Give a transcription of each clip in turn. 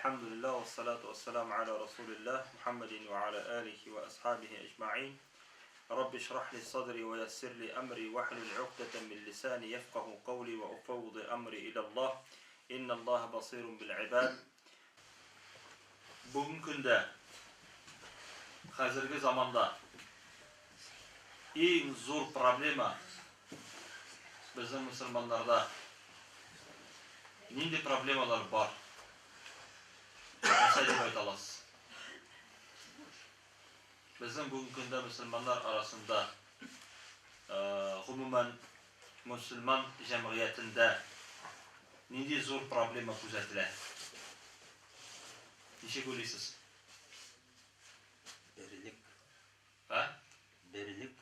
Әлхәмдүлилләһ, вәссалату вәссәламу аля расулилләһ, Мухаммадин вә аля алихи вә асхабихи әҗмәгыйн. Рабби шрах ли садри вә яссир ли әмри вәхлүл угдәтән мин лисани йәфкаһу каули вә уфәввиду әмри иләллаһ, инналлаһа басирун бил гыйбад. Бүгенге көндә, хәзерге заманда иң зур проблема безнең мөселманнарда нинди проблемалар бар? Нәрсә дип әйтә аласыз? Безнең бүгенге көндә мөселманнар арасында, гомумән, мөселман җәмгыятендә нинди зур проблема күзәтелә? Ничек уйлыйсыз? Берлек. А? Берлек.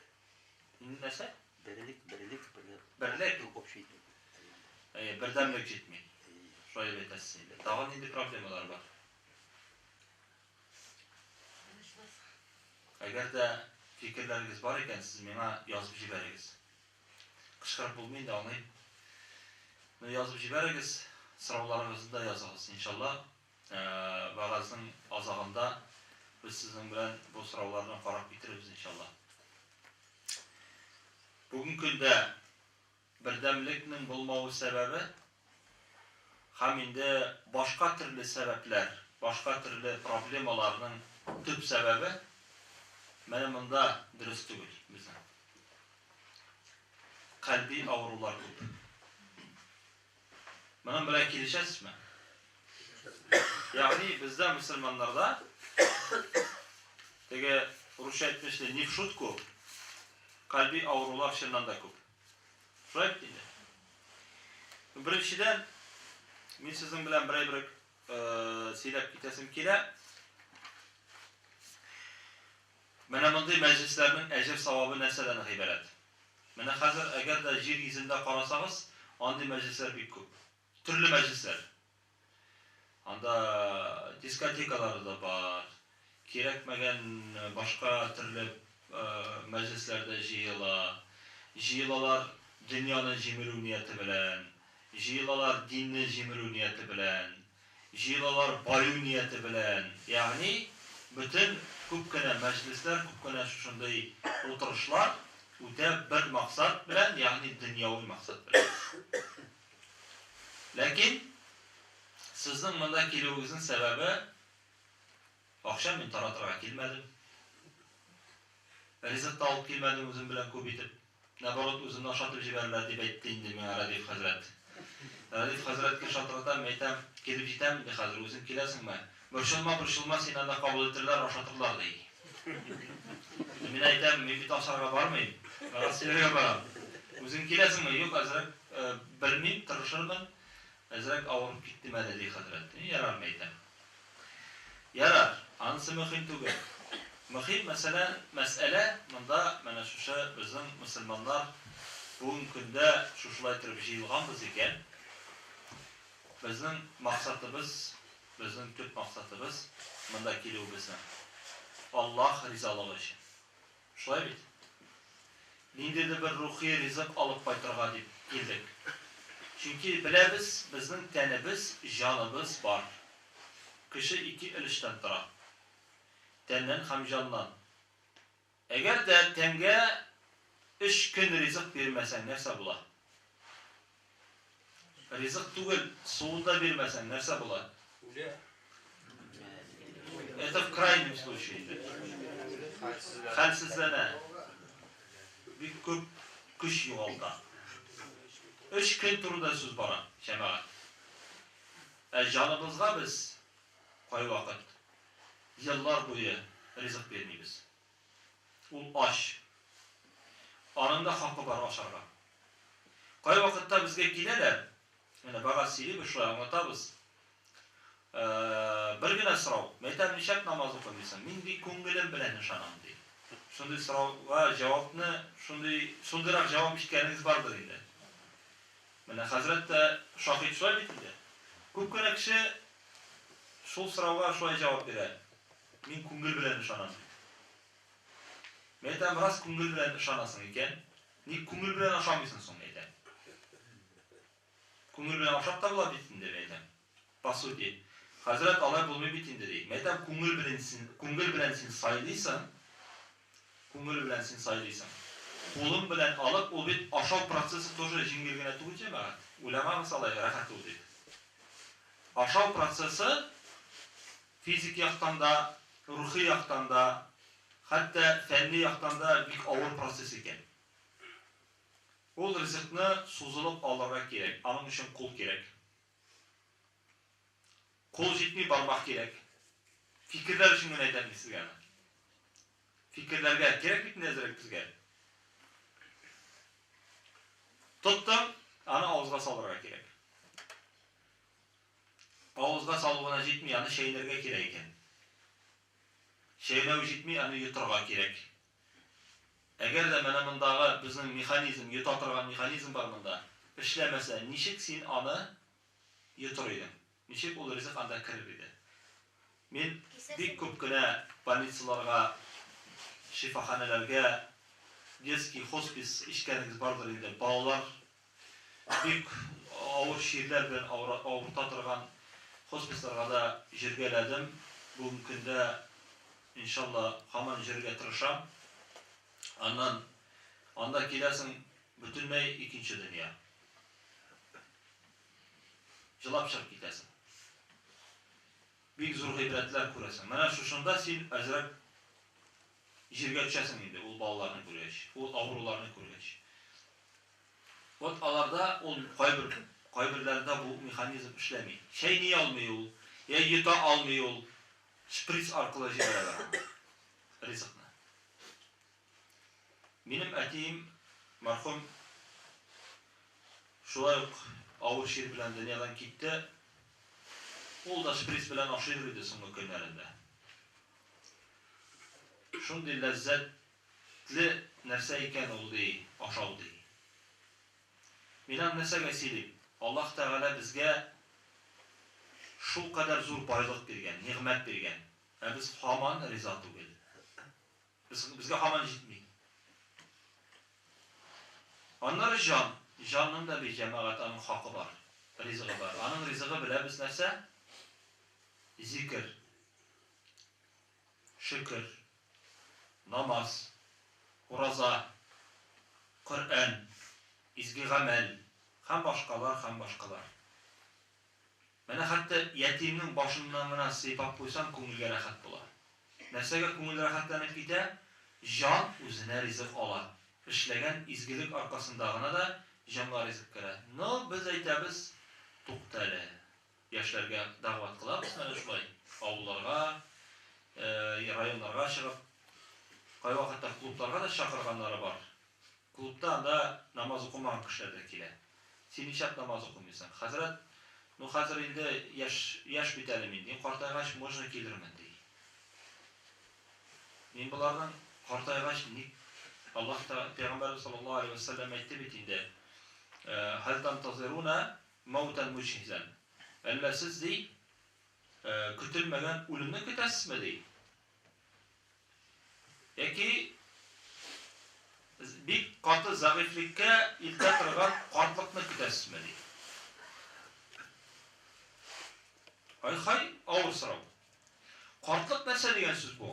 Нәрсә? Берлек, берлек, берлек. Берлек. Общий. Әйе, бердәмлек җитми. Шулай дип әйтәсез инде. Тагын нинди проблемалар бар? Әгәр дә фикерләрегез бар икән, сез миңа язып җибәрегез. Кычкырып булмый инде, аңлыйм. Но язып җибәрегез, сорауларыгызны да языгыз. Иншалла, вәгазьнең азагында без сезнең белән бу сорауларны карап китерербез, иншалла. Бүгенге көндә бердәмлекнең булмавы сәбәбе һәм инде башка төрле сәбәпләр, башка төрле проблемаларның төп сәбәбе менә монда дөрес түгел безнең. Кальби авырулар күп. Моның белән килешәсезме? Ягъни бездә мөселманнарда теге русча әйтмешли не в шутку кальби авырулар чыннан да күп. Шулай бит инде. Беренчедән, мин сезнең белән берәй бер сөйләп китәсем килә. Менә мондый мәҗлесләрнең әҗер-савабы нәрсәдән гыйбарәт? Менә хәзер әгәр дә җир йөзендә карасагыз, андый мәҗлесләр бик күп. Төрле мәҗлесләр. Анда дискотекалары да бар, кирәкмәгән башка төрле мәҗлесләр дә җыела. Җыелалар дөньяны җимерү нияте белән, җыелалар динне җимерү нияте белән. Җыелалар баю нияте белән, ягъни бөтен күп кенә мәҗлесләр, күп кенә шушындый утырышлар үтә бер максат белән, ягъни дөньяви максат белән. Ләкин сезнең монда килүегезнең сәбәбе, акча мин таратырга килмәдем. Ризык та алып килмәдем үзем белән күп итеп. Наоборот, үземне ашатып җибәрерләр, дип әйтте инде миңа Рәдиф хәзрәт. Рәдиф хәзрәткә шалтыратам, әйтәм, килеп җитәм инде хәзер, үзең киләсеңме? Борчылма, борчылма, сине анда кабул итерләр, ашатырлар, ди. Мин әйтәм, мин бит ашарга бармыйм, вәгазь сөйләргә барам. Үзең киләсеңме? Юк, әзрәк, белмим, тырышырмын, әзрәк авырып киттем әле, ди хәзрәт. Ярар, мин әйтәм. Ярар, анысы мөһим түгел. Мөһим мәсьәлә, мәсьәлә монда менә шушы безнең мөселманнар бүгенге көндә шушылай торып җыелганбыз икән, безнең максатыбыз, безнең төп максатыбыз монда килүебезнең, Аллаһ ризалыгы өчен. Шулай бит? Ниндидер бер рухи ризык алып кайтырга дип килдек. Чөнки беләбез, безнең тәнебез, җаныбыз бар. Кеше ике өлештән тора. Тәннән һәм җаннан. Әгәр дә тәнгә өч көн ризык бирмәсәң, нәрсә була? Ризык түгел, суын да бирмәсәң, нәрсә була? Үлә. Это в крайнем случае инде. Хәлсезләнә. Бик күп көч югалта. Өч көн турында сүз бара, җәмәгать. Ә җаныбызга без кайвакыт еллар буе ризык бирмибез. Ул ач. Аның да хакы бар ашарга. Кайвакытта безгә киләләр, менә вәгазь сөйлибез, шулай аңлатабыз. Бер генә сорау, мәйтәм, нишләп намаз укымыйсың? Мин ди күңелем белән ышанам, ди. Шундый сорауга җавапны, шундый, шундыйрак җавап ишеткәнегез бардыр инде. Менә хәзрәт тә шаһит, шулай бит инде. Күп кенә кеше шул сорауга шулай җавап бирә. Мин күңел белән ышанам, ди. Мин әйтәм, рас күңел белән ышанасың икән, ник күңел белән ашамыйсың соң, мин әйтәм. Күңел белән ашап та була бит инде, мин әйтәм. По сути. Хәзрәт, алай булмый бит инде, ди. Мин әйтәм, күңел белән син, күңел белән син сайлыйсың, күңел белән син сайлыйсың. Кулың белән алып, ул бит ашау процессы тоже җиңел генә түгел, җәмәгать. Уйламагыз алай рәхәт ул дип. Ашау процессы физик яктан да, рухи яктан да, хәтта фәнни яктан да бик авыр процесс икән. Ул ризыкны сузылып алырга кирәк, аның өчен кул кирәк. Кул җитми, бармак кирәк. Фикерләр өчен генә әйтәм мин сезгә аны. Фикерләргә кирәк бит инде әзрәк безгә. Тоттың, аны авызга салырга кирәк. Авызга салу гына җитми, аны чәйнәргә кирәк икән. Чәйнәү җитми, аны йотырга кирәк. Әгәр дә менә мондагы безнең механизм, йота торган механизм бар монда, эшләмәсә, ничек син аны йотыр идең? Ничек ул ризык анда керер иде? Мин бик күп кенә больницаларга, шифаханәләргә, детский хоспис ишеткәнегез бардыр инде, балалар бик авыр чирләр белән авырта торган хосписларга да җөргәләдем. Бүгенге көндә, иншалла, һаман җөрергә тырышам. Аннан анда киләсең, бөтенләй икенче дөнья. Җылап чыгып китәсең. Бик зур гыйбрәтләр күрәсең. Менә шушында син әзрәк җиргә төшәсең инде, ул балаларны күргәч, ул авыруларны күргәч. Вот аларда ул кайбер кайберләрендә бу механизм эшләми. Чәйни алмый ул, я йота алмый ул. Шприц аркылы җибәрәләр аңа ризыкны. Минем әтием мәрхүм шулай ук авыр чир белән дөньядан китте. Ул да шприц белән ашыйдыр иде соңгы көннәрендә. Шундый ләззәт Тле нәрсә икән ул, ди, ашау, ди. Мин аны нәрсәгә сөйлим? Аллаһ Тәгалә безгә шулкадәр зур байлык биргән, нигъмәт биргән, ә без һаман риза түгел. Без, безгә һаман җитми. Аннары җан. Җанның да бит, җәмәгать, аның хакы бар, ризыгы бар. Аның ризыгы, беләбез, нәрсә? Зикер. Шөкер. Намаз, ураза, Коръән, изге гамәл һәм башкалар, һәм башкалар. Менә хәтта ятимнең башыннан гына сыйпап куйсаң, күңелгә рәхәт була. Нәрсәгә күңел рәхәтләнеп китә? Җан үзенә ризык ала. Эшләгән изгелек аркасында гына да җанга ризык керә. Но без әйтәбез, туктале, Яшьләргә дәгъват кылабыз менә шулай, авылларга, районнарга чыгып. Кайвакытта клубларга да чакырганнары бар. Клубта анда намаз укымаган кешеләр дә килә. Син нишләп намаз укымыйсың? Хәзрәт, ну хәзер инде яшь, яшь бит әле мин, мин картайгач можно килермен, ди. Мин боларның картайгач ник Аллаһ та Пәйгамбәрбез саллаллаһу алейһи ва сәлләм әйтте бит инде, Һәл тантазируна Мәүтән муҗһизән. Әллә сез, ди, көтелмәгән үлемне көтәсезме, ди? Яки бик каты зәгыйфьлеккә илтә торган картлыкны көтәсезме, ди? Ай-хай, авыр сорау. Картлык нәрсә дигән сүз бу?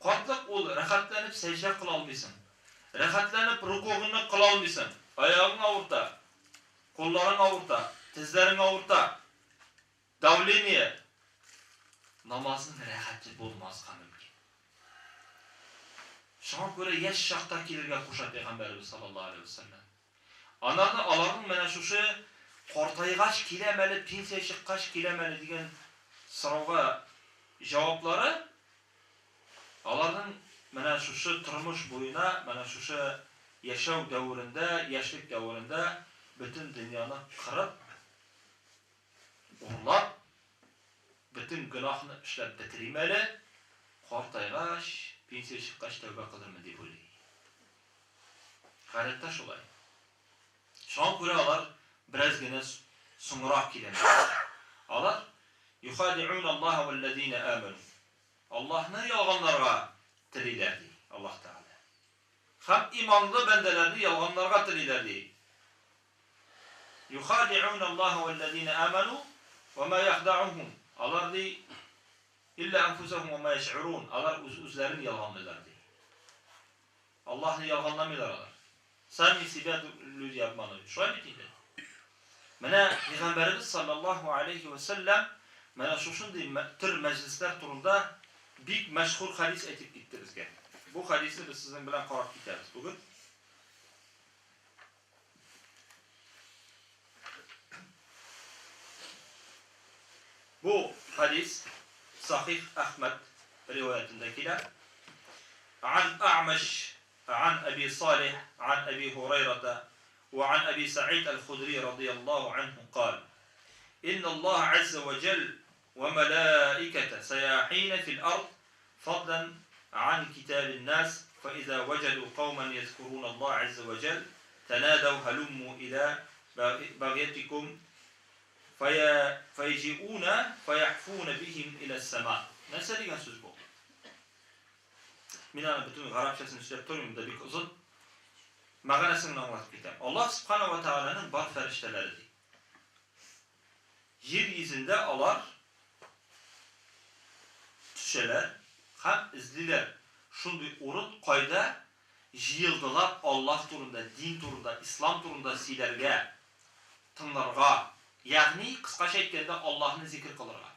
Картлык ул рәхәтләнеп сәҗдә кыла алмыйсың. Рәхәтләнеп рукугыңны кыла алмыйсың. Аягың авырта. Кулларың авырта, тезләрең авырта, давление. Намазның рәхәте булмаска мөмкин. Шуңа күрә яшь чакта килергә куша Пәйгамбәребез саллаллаһу алейһи ва сәлләм. Аннары аларның менә шушы картайгач киләм әле, пенсия чыккач киләм әле дигән сорауга җаваплары Аларның менә шушы тормыш буена, менә шушы яшәү дәверендә, яшьлек дәверендә бөтен дөньяны кырып, урлап, бөтен гөнаһны эшләп бетерим әле, картайгач, пенсия чыккач тәүбә кылырмын дип уйлый. Гадәттә шулай. Шуңа күрә алар бераз генә соңрак киләләр. Алар юхади'ун Аллаһа вәлләзина аману. Аллаһны ялганларга телиләр, ди Аллаһ Тәгалә. Һәм иманлы бәндәләрне ялганларга телиләр, ди. Юхади'ун Аллаһа вәлләзина аману ва ма яхдa'ухум. Алар ди, Илля әнфусәһум ва ма яшьурун, алар үз-үзләрен ялганлыйлар ди. Аллаһны ялганламыйлар алар. Сами себя люди обманывают. Шулай бит инде. Менә Пәйгамбәребез саллаллаһу алейхи ва сәлләм менә шушындый төр мәҗлесләр турында бик мәшһүр хәдис әйтеп китте безгә. Бу хәдисне без сезнең белән карап китәбез бүген. Бу хәдис Сахих Әхмәд риваятендә килә. Ан Әгъмәш, ан Әби Салих, ан Әби Һурайрата ва ан Әби Сәгыйд әл-Худри радыяллаһу анһу кал, Инналлаһа азза ва җәл ва мәлаикәтә саяхина фил ард фадлан ан китабин нас, фа иза ваҗаду кауман язкуруналлаһа азза ва җәл, тәнадәү һәлумму иля багъятикум Фәйҗиуна фәяхфуна бихим иля сәма. Нәрсә дигән сүз бу? Мин аны бөтен гарәпчәсен сөйләп тормыйм да, бик озын. Мәгънәсен генә аңлатып китәм. Аллаһ Субхана ва Тәгаләнең бар фәрештәләре ди. Җир йөзендә алар төшәләр һәм эзлиләр шундый урын, кайда җыелдылар Аллаһ турында, дин турында, ислам турында сөйләргә, тыңларга, ягъни, кыскача әйткәндә, Аллаһны зикер кылырга.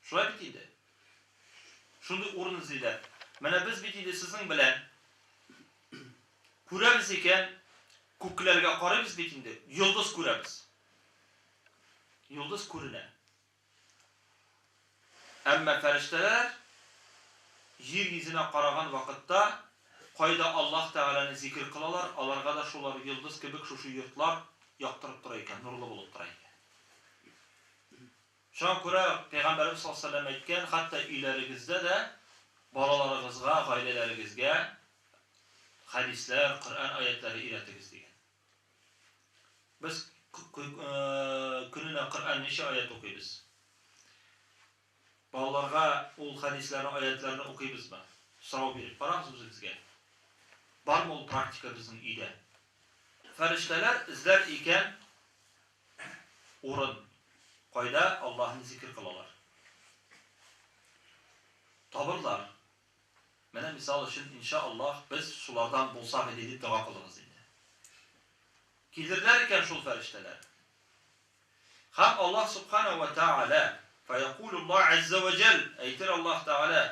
Шулай бит инде? Шундый урын эзлиләр. Менә без бит инде сезнең белән күрәбез икән, күкләргә карыйбыз бит инде, йолдыз күрәбез. Йолдыз күренә. Әмма фәрештәләр җир йөзенә караган вакытта, кайда Аллаһ Тәгаләне зикер кылалар, аларга да шулар йолдыз кебек шушы йортлар яктырып тора икән, нурлы булып тора икән. Шуңа күрә Пәйгамбәребез саллаллаһу галәйһи ва сәлләм әйткән, хәтта өйләрегездә дә балаларыгызга, гаиләләрегезгә хәдисләр, Коръән аятләре өйрәтегез дигән. Без көненә Коръән ничә аять укыйбыз? Балаларга ул хәдисләрне, аятларны укыйбызмы? Сорау биреп карагыз үзегезгә. Бармы ул практика безнең өйдә? Фәрештәләр эзләр икән урын, кайда Аллаһны зикер кылалар. Табырлар. Менә мисал өчен, инша Аллаһ, без шулардан булсак иде дип дога кылыгыз инде. Килерләр икән шул фәрештәләр. Һәм Аллаһ Субхана ва Тааля, фәякулуллаһ азза ва җәл, әйтер Аллаһ Тааля,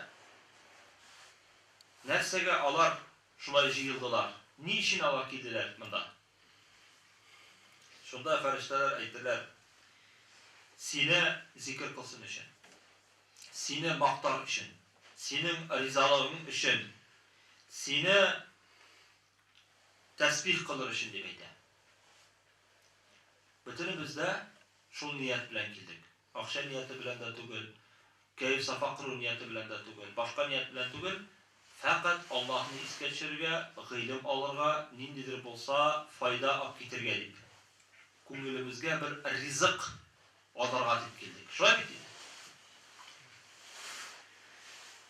нәрсәгә алар шулай җыелдылар? Ни өчен алар килделәр монда? Шунда фәрештәләр әйтерләр, сине зикер кылсын өчен. Сине мактар өчен, Синең ризалыгың өчен, Сине тәсбих кылыр өчен, дип әйтә. Бөтенебез дә шул ният белән килдек. Акча нияте белән дә түгел, кәеф-сафа кору нияте белән дә түгел, башка ният белән түгел, фәкать Аллаһны искә төшерергә, гыйлем алырга, ниндидер булса файда ап китергә дип. Күңелебезгә бер ризык Алырга дип килдек. Шулай бит инде?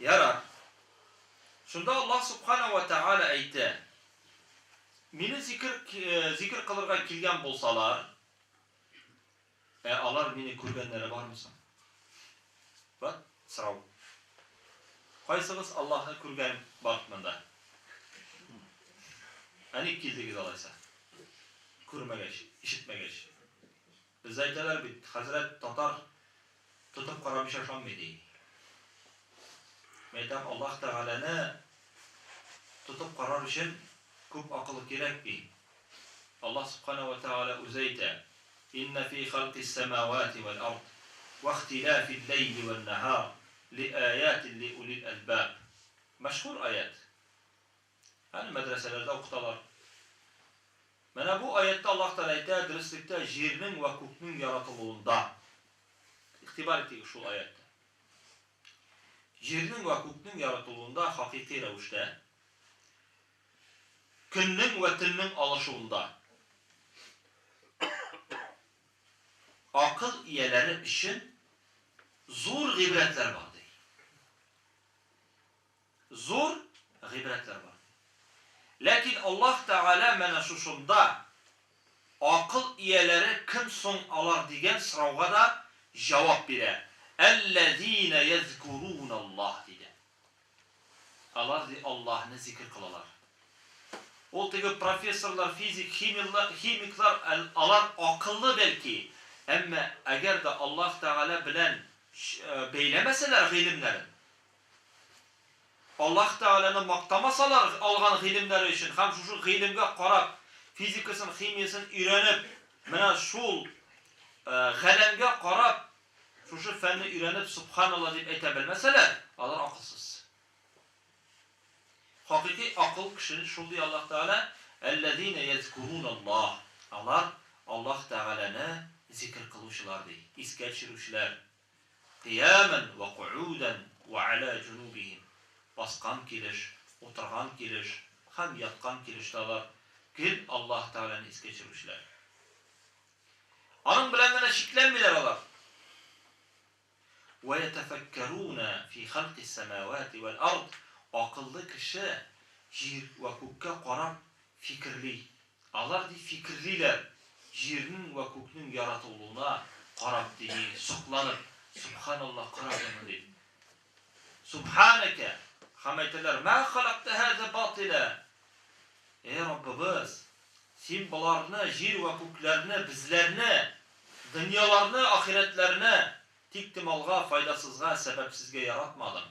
Ярар. Шунда Аллаһ Субхана ва Тааля әйтә, Мине зикер, зикер кылырга килгән булсалар, ә алар мине күргәннәре бармы соң? Вот сорау. Кайсыгыз Аллаһны күргән бар монда? Ә ник килдегез алайса? Күрмәгәч, ишетмәгәч. Бездә әйтәләр бит, хәзрәт, татар тотып карамыйча ышанмый, ди. Мин әйтәм, Аллаһ Тәгаләне тотып карар өчен күп акыл кирәкми. Аллаһ Сүбхәнәһү вә Тәгалә үзе әйтә, Иннә фи халкис сәмавати вәл ард, вә ихтилафил ләйли вән нәһар, лиаятин ли улил әлбаб. Мәшһүр аять. Аны мәдрәсәләрдә укыталар. Менә бу аятьтә Аллаһ Тәгалә әйтә, дөреслектә җирнең вә күкнең яратылуында. Игътибар итегез шул аятьтә. Җирнең вә күкнең яратылуында хакыйкый рәвештә көннең вә төннең алышуында акыл ияләре өчен зур гыйбрәтләр бар, ди. Зур гыйбрәтләр бар. Ләкин Аллаһ Тәгалә менә шушында акыл ияләре кем соң алар дигән сорауга да җавап бирә. Әлләзина язкуруналлаһ диде. Алар ди Аллаһны зикер кылалар. Ул теге профессорлар, физик, химиялар, химиклар, алар акыллы бәлки, әмма әгәр дә Аллаһ Тәгалә белән бәйләмәсәләр гыйлемнәрен, Аллаһ Тәгаләне мактамасалар алган гыйлемнәре өчен һәм шушы гыйлемгә карап, физикасын, химиясен өйрәнеп, менә шул галәмгә карап, шушы фәнне өйрәнеп, Сөбханалла дип әйтә белмәсәләр, алар акылсыз. Хакыйкый акыл кеше шул ди Аллаһ Тәгалә, Әлләзинә язкуруналлаһ. Алар Аллаһ Тәгаләне зикер кылучылар ди, искә төшерүчеләр. Кыямән вә ку'удан вә аля җунубихим. Баскан килеш, утырган килеш һәм яткан килештә алар гел Аллаһ Тәгаләне искә төшерүчеләр. Аның белән генә чикләнмиләр алар. Вә йәтәфәккәрүнә фи халкис сәмәвәти вәл ард, акыллы кеше җир вә күккә карап фикерли. Алар, ди, фикерлиләр, җирнең вә күкнең яратылуына карап, ди, сокланып, Сөбханаллаһ, кара моны, дип. Сүбхәнәкә! Һәм әйтәләр, Мә халәктә һәзә батилә! Әй Раббыбыз! Син боларны, җир вә күкләрне, безләрне, дөньяларны, ахирәтләрне тиктомалга, файдасызга, сәбәпсезгә яратмадың.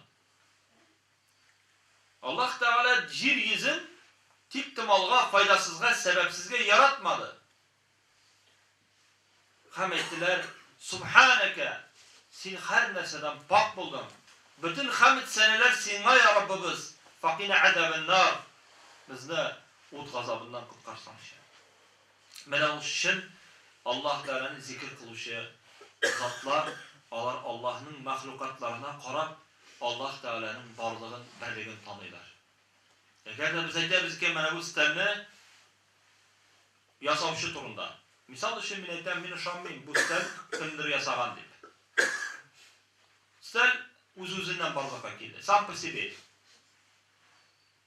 Аллаһ Тәгалә җир йөзен тиктомалга, файдасызга, сәбәпсезгә яратмады. Һәм әйттеләр, Сүбхәнәкә! Син һәр нәрсәдән пакь булдың. Бөтен хәмд-сәнәләр Сиңа, йа Раббыбыз! Фәкина гәзәбән-нар! Безне ут газабыннан коткарсаңчы. Менә ул чын Аллаһ Тәгаләне зикер кылучы затлар, алар Аллаһның мәхлукатларына карап, Аллаһ Тәгаләнең барлыгын, берлеген таныйлар. Әгәр дә без әйтәбез икән, менә бу өстәлне ясаучы турында. Мисал өчен мин әйтәм, мин ышанмыйм, бу өстәл кемдер ясаган дип. Өстәл үз-үзеннән барлыкка килде, сам по себе.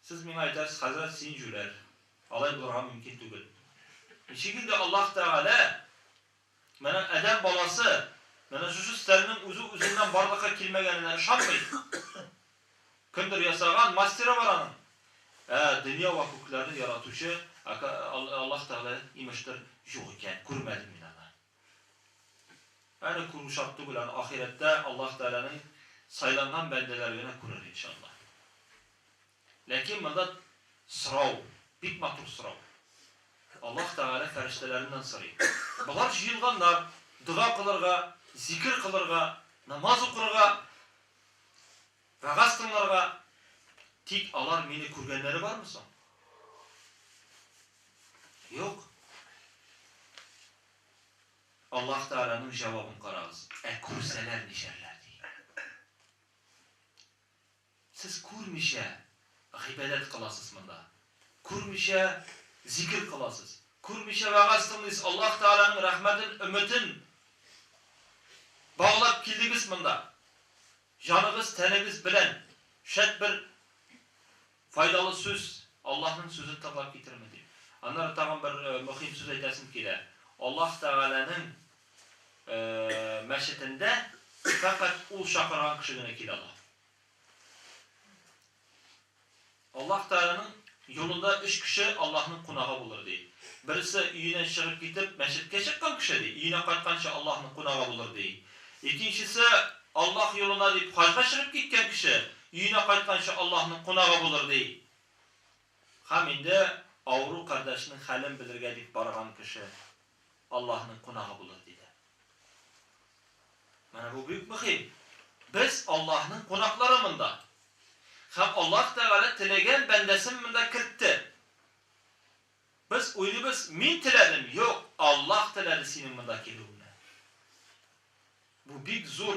Сез миңа әйтәсез, хәзрәт, син җүләр. Алай булырга мөмкин түгел. Ничек инде Аллаһ Тәгалә менә адәм баласы менә шушы өстәлнең үзе-үзеннән барлыкка килмәгәненә ышанмый? Кемдер ясаган, мастеры бар аның. Ә дөнья вә күкләрне яратучы Аллаһ Тәгалә, имештер, юк икән, күрмәдем мин аны. Әнә күрү шарт түгел, аны ахирәттә Аллаһ Тәгаләнең сайланган бәндәләре генә күрер, иншаллаһ. Ләкин монда сорау, бик матур сорау. Аллаһ Тәгалә фәрештәләреннән сорый. Болар җыелганнар, дога кылырга, зикер кылырга, намаз укырга, Вәгазь тыңларга, тик алар мине күргәннәре бармы соң? Юк. Аллаһ Тәгаләнең җавабын карагыз. Ә күрсәләр нишәрләр ди. Сез күрмичә гыйбадәт кыласыз монда. Күрмичә зикер кыласыз. Күрмичә вәгазь тыңлыйсыз. Аллаһ Тәгаләнең рәхмәтен, өметен баглап килдегез монда. Җаныгыз, тәнегез белән шәт бер файдалы сүз, Аллаһның сүзен тыңлап китермен дип. Аннары тагын бер мөһим сүз әйтәсем килә. Аллаһ Тәгаләнең мәчетендә фәкать ул чакырган кеше генә килә ала. Аллаһ Тәгаләнең юлында өч кеше Аллаһның кунагы булыр, ди. Берсе, өеннән чыгып китеп, мәчеткә чыккан кеше, ди, өенә кайтканчы Аллаһның кунагы булыр, ди. Икенчесе, Аллаһ юлына дип хаҗга чыгып киткән кеше, өенә кайтканчы Аллаһның кунагы булыр, ди. Һәм инде авыру кардәшенең хәлен белергә дип барган кеше Аллаһның кунагы булыр, диде. Менә бу бик мөһим. Без Аллаһның кунаклары монда. Һәм Аллаһ Тәгалә теләгән бәндәсен монда кертте. Без уйлыйбыз, мин теләдем, юк, Аллаһ теләде синең монда килүеңне. Бу бик зур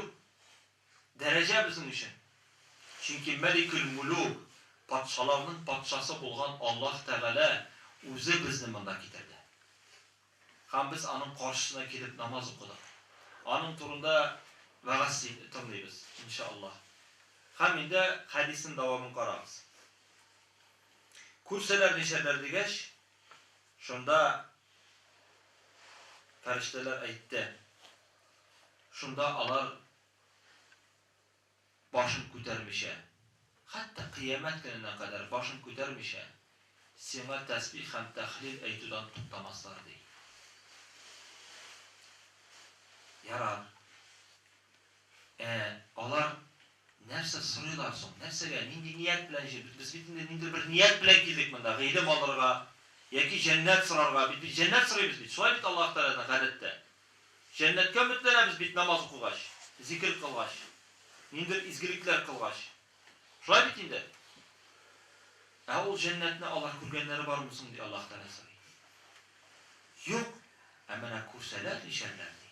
дәрәҗә безнең өчен. Чөнки Мәликүл Мүлүк, патшаларның патшасы булган Аллаһ Тәгалә үзе безне монда китерде. Һәм без аның каршысына килеп намаз укыдык. Аның турында вәгазь тыңлыйбыз, иншаАллаһ. Һәм инде хәдиснең дәвамын карагыз. Күрсәләр нишләрләр дигәч, шунда фәрештәләр әйтте. Шунда алар башын күтәрмичә, хәтта кыямәт көненә кадәр башын күтәрмичә, Сиңа тәсбих һәм тәхлил әйтүдән туктамаслар, ди. Ярар. Ә алар нәрсә сорыйлар соң? Нәрсәгә, нинди ният белән җыелдык? Без бит инде ниндидер бер ният белән килдек монда, гыйлем алырга яки җәннәт сорарга. Бит без җәннәт сорыйбыз бит. Шулай бит Аллаһ Тәгаләдән гадәттә. Җәннәткә өметләнәбез бит намаз укыгач, зикер кылгач, ниндидер изгелекләр кылгач. Шулай бит инде? Ә ул җәннәтне алар күргәннәре бармы соң, ди Аллаһ Тәгалә сорый. Юк. Ә менә күрсәләр ничәрләр, ди.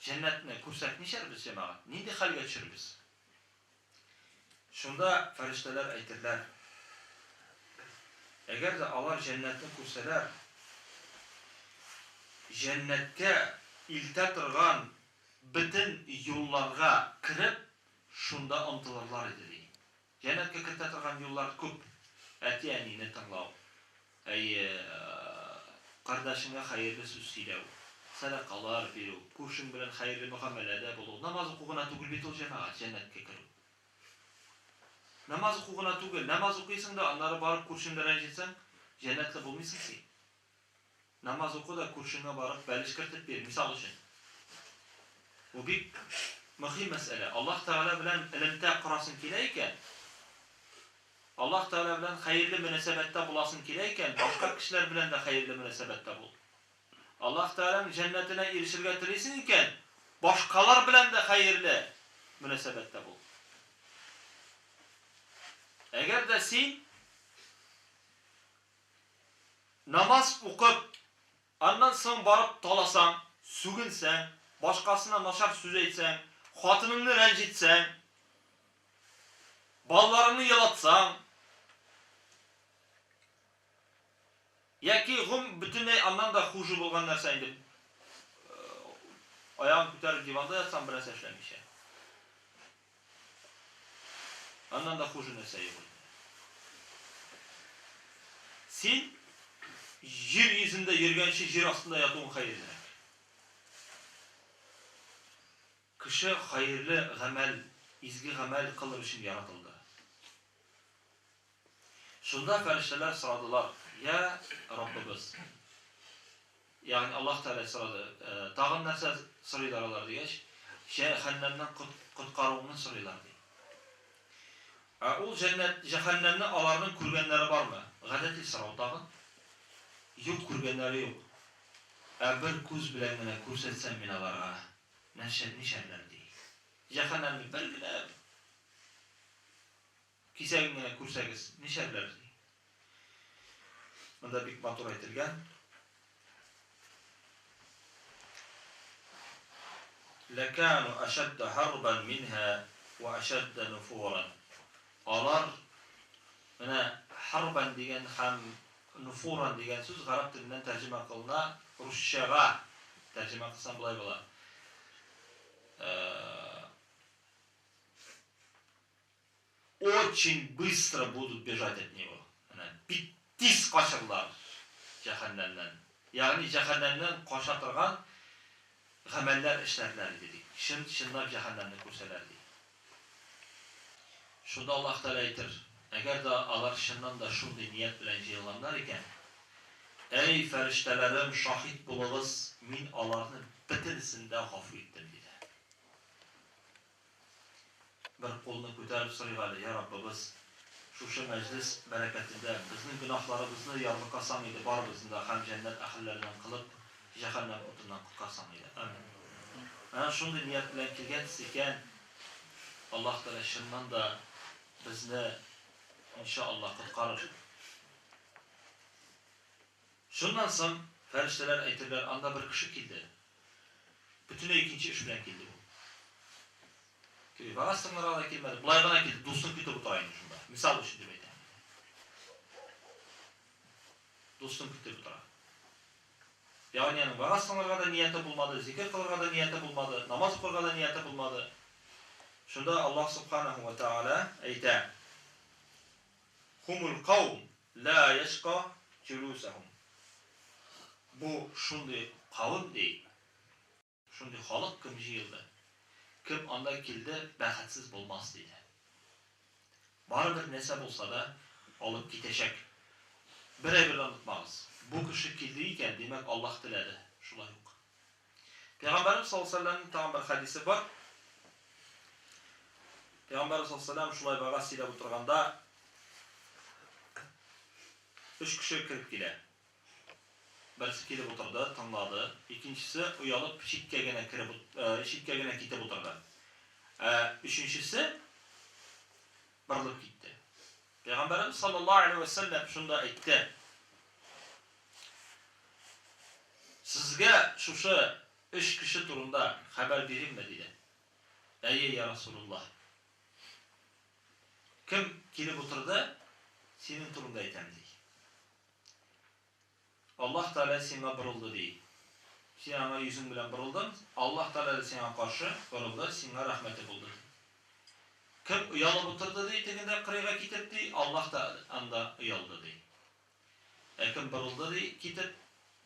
Җәннәтне күрсәк ничәрбез, җәмәгать? Нинди хәлгә төшербез? Шунда фәрештәләр әйтерләр, Әгәр дә алар җәннәтне күрсәләр, җәннәткә илтә торган бөтен юлларга кереп, шунда омтылырлар иде, ди. Җәннәткә кертә торган юллар күп. Әти-әнине тыңлау, әйе, кардәшеңә хәерле сүз сөйләү, сәдакалар бирү, күршең белән хәерле мөгамәләдә булу. Намаз уку гына түгел бит ул, җәмәгать, җәннәткә керү. Намаз уку гына түгел. Намаз укыйсың да, аннары барып күршеңне рәнҗетсәң, җәннәтле булмыйсың син. Намаз укы да күршеңә барып бәлеш кертеп бир, мисал өчен. Бу бик мөһим мәсьәлә. Аллаһ Тәгалә белән элемтә корасың килә икән, Аллаһ Тәгалә белән хәерле мөнәсәбәттә буласың килә икән, башка кешеләр белән дә хәерле мөнәсәбәттә бул. Аллаһ Тәгаләнең җәннәтенә ирешергә телисең икән, башкалар белән дә хәерле мөнәсәбәттә бул. Әгәр дә син Намаз укып, аннан соң барып таласаң, сүгенсәң, башкасына начар сүз әйтсәң, хатыныңны рәнҗетсәң, балаларыңны елатсаң, яки гом бөтенләй аннан да хуже булган нәрсә инде, аягын күтәреп диванда ятсаң, бернәрсә эшләмичә. Аннан да хуже нәрсә юк инде. Син җир йөзендә йөргәнче җир астында ятуың хәерлерәк. Кеше хәерле гамәл, изге гамәл кылыр өчен яратылды. Шунда фәрештәләр сорадылар, Я Раббыбыз! Ягъни Аллаһ Тәгалә сорады, Тагын нәрсә сорыйлар алар дигәч, Җәһәннәмнән коткаруыңны сорыйлар, ди. Ә ул җәннәт, җәһәннәмне аларның күргәннәре бармы? Гадәти сорау тагын. Юк, күргәннәре юк. Ә бер күз белән генә күрсәтсәм мин аларга, нәрсә, нишәрләр, ди. Җәһәннәмне бер генә Кисәген генә күрсәгез, ничәрләр, ди. Монда бик матур әйтелгән. Ләкану ашадда һарбан минһа ва ашадда нуфуран. Алар менә һарбан дигән һәм нуфуран дигән сүз гарәп теленнән тәрҗемә кылына, русчага тәрҗемә кылсаң болай була. Очень быстро будут бежать от него. Менә бик тиз качырлар җәһәннәмнән. Ягъни җәһәннәмнән кача торган гамәлләр эшләрләр иде, ди. Чын чынлап җәһәннәмне күрсәләр, ди. Шунда Аллаһ Тәгалә әйтер, Әгәр дә алар чыннан да шундый ният белән җыелганнар икән, әй, фәрештәләрем, шаһит булыгыз, мин аларны бөтенесен дә гафу иттем, диде. Бер кулны күтәреп сорыйк әле, йа Раббыбыз, шушы мәҗлес бәрәкәтендә безнең гөнаһларыбызны ярлыкасаң иде барыбызны да һәм җәннәт әһелләреннән кылып, җәһәннәм утыннан коткарсаң иде. Амин. Менә шундый ният белән килгәнсез икән, Аллаһ Тәгалә чыннан да безне, инша Аллаһ, коткарыр. Шуннан соң фәрештәләр әйтерләр, анда бер кеше килде. Бөтенләй икенче эш белән килде бу. Теге вәгазь тыңларга да килмәде, болай гына килде, дусын көтеп утыра инде шунда. Мисал өчен дип әйтәм. Дусын көтеп утыра. Ягъни аның вәгазь тыңларга да нияте булмады, зикер кылырга да нияте булмады, намаз укырга да нияте булмады. Шунда Аллаһ субханаһу ва тааля әйтә: Хумул каум ла яшка җулусахум. Бу шундый кавем, ди, шундый халык кем җыелды. Кем анда килде, бәхетсез булмас, диде. Барыбер нәрсә булса да алып китәчәк. Бер әйбер дә онытмагыз. Бу кеше килде икән, димәк, Аллаһ теләде. Шулай ук. Пәйгамбәребез саллаллаһу алейһи ва сәлләмнең тагын бер хәдисе бар. Пәйгамбәребез саллаллаһу алейһи ва сәлләм шулай вәгазь сөйләп утырганда өч кеше кереп килә. Берсе килеп утырды, тыңлады, икенчесе оялып читкә генә кереп, читкә генә китеп утырды. Ә өченчесе борылып китте. Пәйгамбәребез саллаллаһу алейһи вә сәлләм шунда әйтте: Сезгә шушы өч кеше турында хәбәр биримме? диде. Әйе, я Расулуллаһ. Кем килеп утырды, синең турында әйтәм, ди. Аллаһ Тәгалә сиңа борылды, ди. Син аңа йөзең белән борылдың, Аллаһ Тәгалә дә сиңа каршы борылды, сиңа рәхмәте булды, ди. Кем оялып утырды, ди, тегендә кырыйга китеп, ди, Аллаһ та анда оялды, ди. Ә кем борылды, ди, китеп,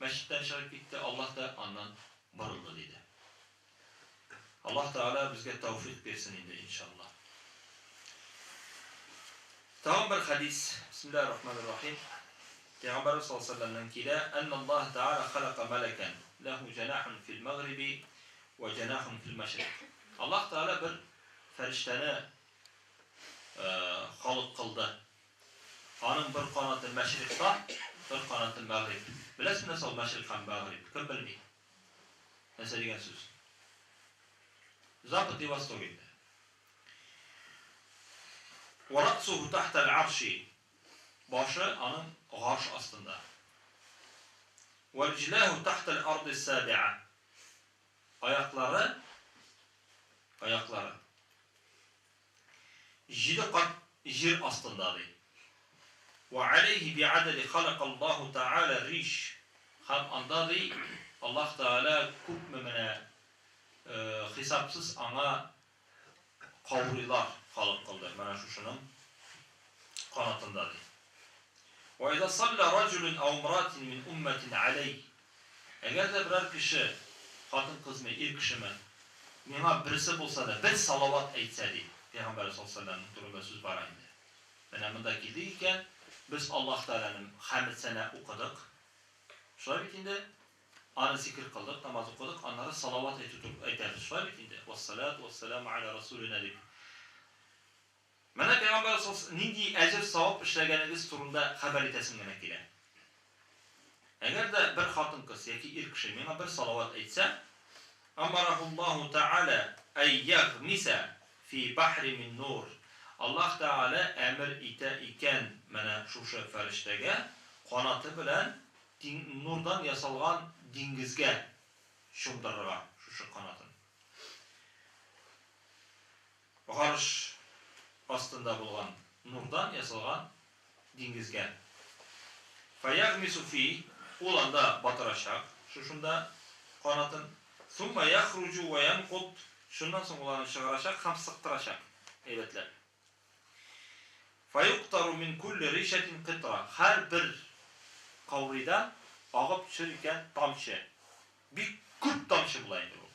мәчеттән чыгып китте, Аллаһ та аннан борылды, диде. Аллаһ Тәгалә безгә тәүфыйк бирсен инде, иншаллаһ. Тагын бер хәдис. Бисмиллаһир рахманир рахим. Пәйгамбәрбез саллаллаһу алейһи ва сәлләмнән килә, Әнналлаһ Тәгалә халака мәләкән, ләһу җәнахун фил мәгъриби ва җәнахун фил мәшрик. Аллаһ Тәгалә бер фәрештәне халык кылды. Аның бер канаты мәшрикта, бер канаты мәгъриб. Беләсезме нәрсә ул мәшрик һәм мәгъриб? Кем белми? Нәрсә дигән сүз? Запад и Восток инде. Ва рәсуху тахта аль-арши. Башы аның гарш астында. Ва риҗләһу тахта аль-арди сабиа. Аяклары аяклары Җиде кат җир астында, ди. Вә аләйһи би'адәди халәкаллаһу тәгалә риш. Һәм анда, ди, Аллаһ Тәгалә күпме менә хисапсыз аңа каурыйлар халык кылды, менә шушының канатында, ди. Вә иза салля раҗулун ау имратин мин уммәтин аләй. Әгәр дә берәр кеше, хатын-кызмы, ир кешеме, миңа берсе булса да бер салават әйтсә, ди, Пәйгамбәребез саллаллаһу галәйһи ва сәлләмнең турында сүз бара инде. Менә монда килдек икән, без Аллаһ Тәгаләнең хәмед-сәна укыдык. Шулай бит инде? Аны зикер кылдык, намаз укыдык, аннары салават әйтү әйтәбез. Шулай бит инде? Вассалату вассәламу аля расулина дип. Менә Пәйгамбәребез саллаллаһу нинди әҗер-савап эшләгәнегез турында хәбәр итәсем генә килә. Әгәр дә бер хатын-кыз яки ир кеше миңа бер салават әйтсә, Амарахуллаһу тәгалә әй ягъмисә фи бахри мин нур. Аллаһ Тәгалә әмер итә икән менә шушы фәрештәгә канаты белән нурдан ясалган диңгезгә чумдырырга шушы канатын. Гарш астында булган нурдан ясалган диңгезгә. Фәягъмису фи, ул анда батырачак, шушында канатын. Сумма яхруҗу вә янкут, шуннан соң ул аны чыгарачак һәм сыктырачак, әйбәтләп. Фәюктару мин күлли ришәтин кытра, һәрбер каурыйдан агып төшер икән тамчы. Бик күп тамчы була инде бу.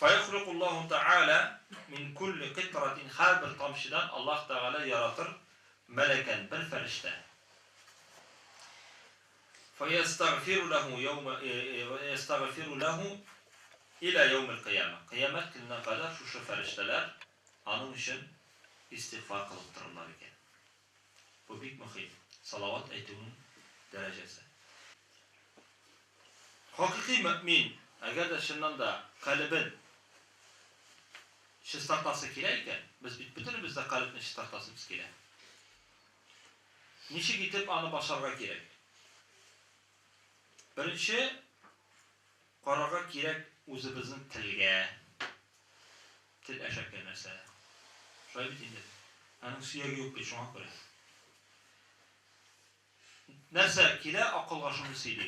Фәяхлукуллаһу тәгалә мин күлли кытратин һәрбер тамчыдан Аллаһ Тәгалә яратыр мәләкән, бер фәрештә. Фәястагфиру ләһу яума ястагфиру ләһу иля яумил кыяма. Кыямәт көненә кадәр шушы фәрештәләр аның өчен истигъфар кылып торырлар икән. Бу бик мөһим, салават әйтүнең дәрәҗәсе. Хакыйкый мөэмин, әгәр дә чыннан да калебен чистартасы килә икән, без бит бөтенебез дә калебне чистартасыбыз килә. Ничек итеп аны башарга кирәк? Беренче, карарга кирәк үзебезнең телгә. Тел әшәке нәрсә. Шулай бит инде. Аның сөяге юк бит, шуңа күрә. Нәрсә килә акылга, шуны сөйли.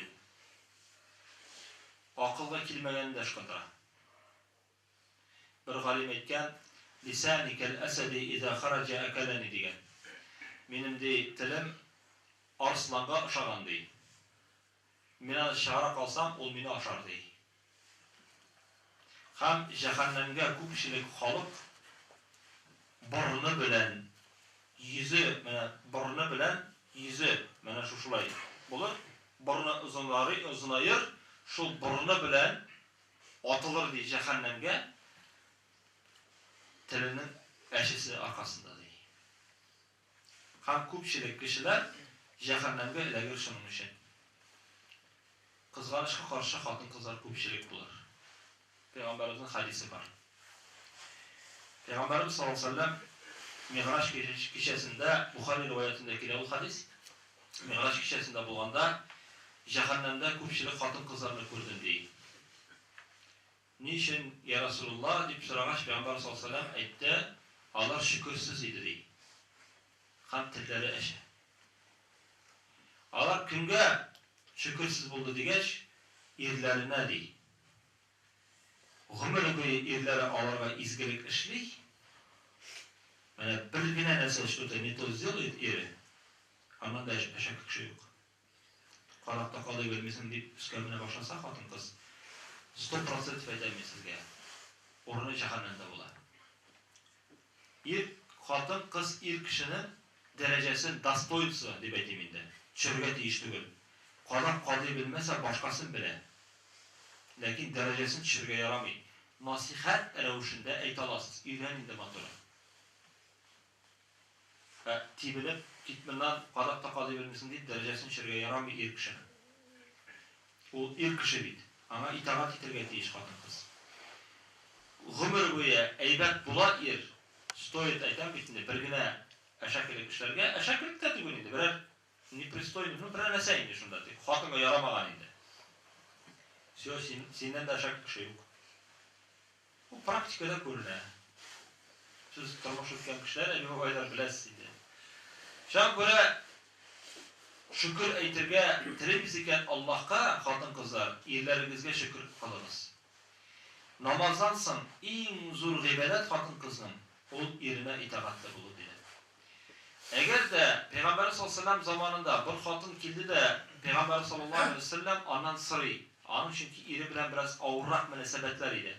Акылга килмәгәнне дә ышкындыра. Бер галим әйткән, Лисани кәл әсәди иза хараҗа әкәләни дигән. Минем ди телем арысланга ошаган ди. Мин аны чыгара калсам, ул мине ашар ди. Һәм җәһәннәмгә күпчелек халык борыны белән йөзе, менә борыны белән йөзе менә шушылай булыр, борыны озынлары озынаер, шул борыны белән атылыр ди җәһәннәмгә теленең әчесе аркасында ди. Һәм күпчелек кешеләр җәһәннәмгә эләгер шуның өчен. Кызганычка каршы, хатын-кызлар күпчелек булыр. Пәйгамбәребезнең хәдисе бар. Пәйгамбәребез саллаллаһу алейһи ва сәлләм Мигъраҗ кичәсендә, Бухари риваятендә килә ул хәдис, Мигъраҗ кичәсендә булганда, җәһәннәмдә күпчелек хатын-кызларны күрдем, ди. Ни өчен, йә Расулулла? дип сорагач, Пәйгамбәр саллаллаһу галәйһи ва сәлләм әйтте, Алар шөкерсез иде, ди. Һәм телләре әче. Алар кемгә шөкерсез булды дигәч, ирләренә, ди. Гомере буе ирләре аларга изгелек эшли, менә бер генә нәрсә что-то не то сделает ире, аннан да әшәке кеше юк. Карак та кадый белмисең, дип өскә менә башласа хатын-кыз, сто процентов әйтәм мин сезгә, урыны җәһәннәмдә була. Ир, хатын-кыз ир кешенең дәрәҗәсен, достоинство дип әйтим инде, төшерергә тиеш түгел. Кадак кадый белмәсә, башкасын белә. Ләкин дәрәҗәсен төшерергә ярамый. Насыйхәт рәвешендә әйтә аласыз, өйлән инде матурым. Ә тибенеп, кит моннан, кадак та кадый белмисең дип, дәрәҗәсен төшерергә ярамый ир кешенең. Ул ир кеше бит. Аңа итагать итәргә тиеш хатын-кыз. Гомер буе әйбәт була ир, стоит, әйтәм бит инде, бер генә әшәкелек эшләргә, әшәкелек тә түгел инде, берәр непристойный, ну, берәр нәрсә инде шунда, тик хатынга ярамаган инде. Всё, син, синнән дә әшәке кеше юк. Бу практикада күренә. Сез тормыш үткән кешеләр, әби-бабайлар беләсез инде. Шуңа күрә шөкер әйтергә телибез икән Аллаһка, хатын-кызлар, ирләрегезгә шөкер кылыгыз. Намаздан соң иң зур гыйбадәт хатын-кызның ул иренә итагатьле булу, диде. Әгәр дә Пәйгамбәребез саллаллаһу алейһи ва сәлләм заманында бер хатын килде дә Пәйгамбәребез саллаллаһу алейһи ва сәлләм аннан сорый, аның чөнки ире белән бераз авыррак мөнәсәбәтләр иде.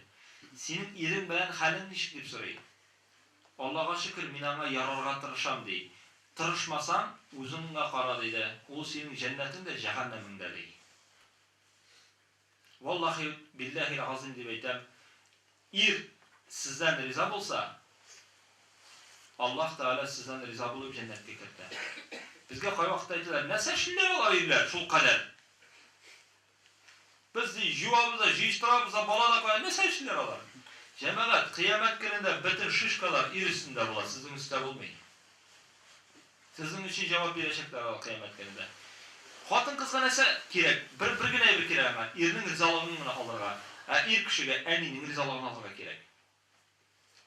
Синең ирең белән хәлең ничек дип сорый. Аллага шөкер, мин аңа ярарга тырышам, ди. Тырышмасаң, үзеңә кара, диде, ул синең җәннәтең дә, җәһәннәмең дә, ди. Валлаһи, билләһил газыйм дип әйтәм, ир сездән риза булса, Аллаһ Тәгалә сездән риза булып җәннәткә кертә. Безгә кайвакытта әйтәләр, нәрсә эшлиләр алар ирләр шулкадәр? Без ди, җуабыз да, җыештырабыз да, бала да кая, нәрсә эшлиләр алар? Җәмәгать, кыямәт көнендә бөтен шишкалар ир өстендә була, сезнең өстә булмый. Сезнең өчен җавап бирәчәкләр алар кыямәт көнендә. Хатын-кызга нәрсә кирәк? Бер, бер генә әйбер кирәк аңа, ирнең ризалыгын гына алырга. Ә ир кешегә әнинең ризалыгын алырга кирәк.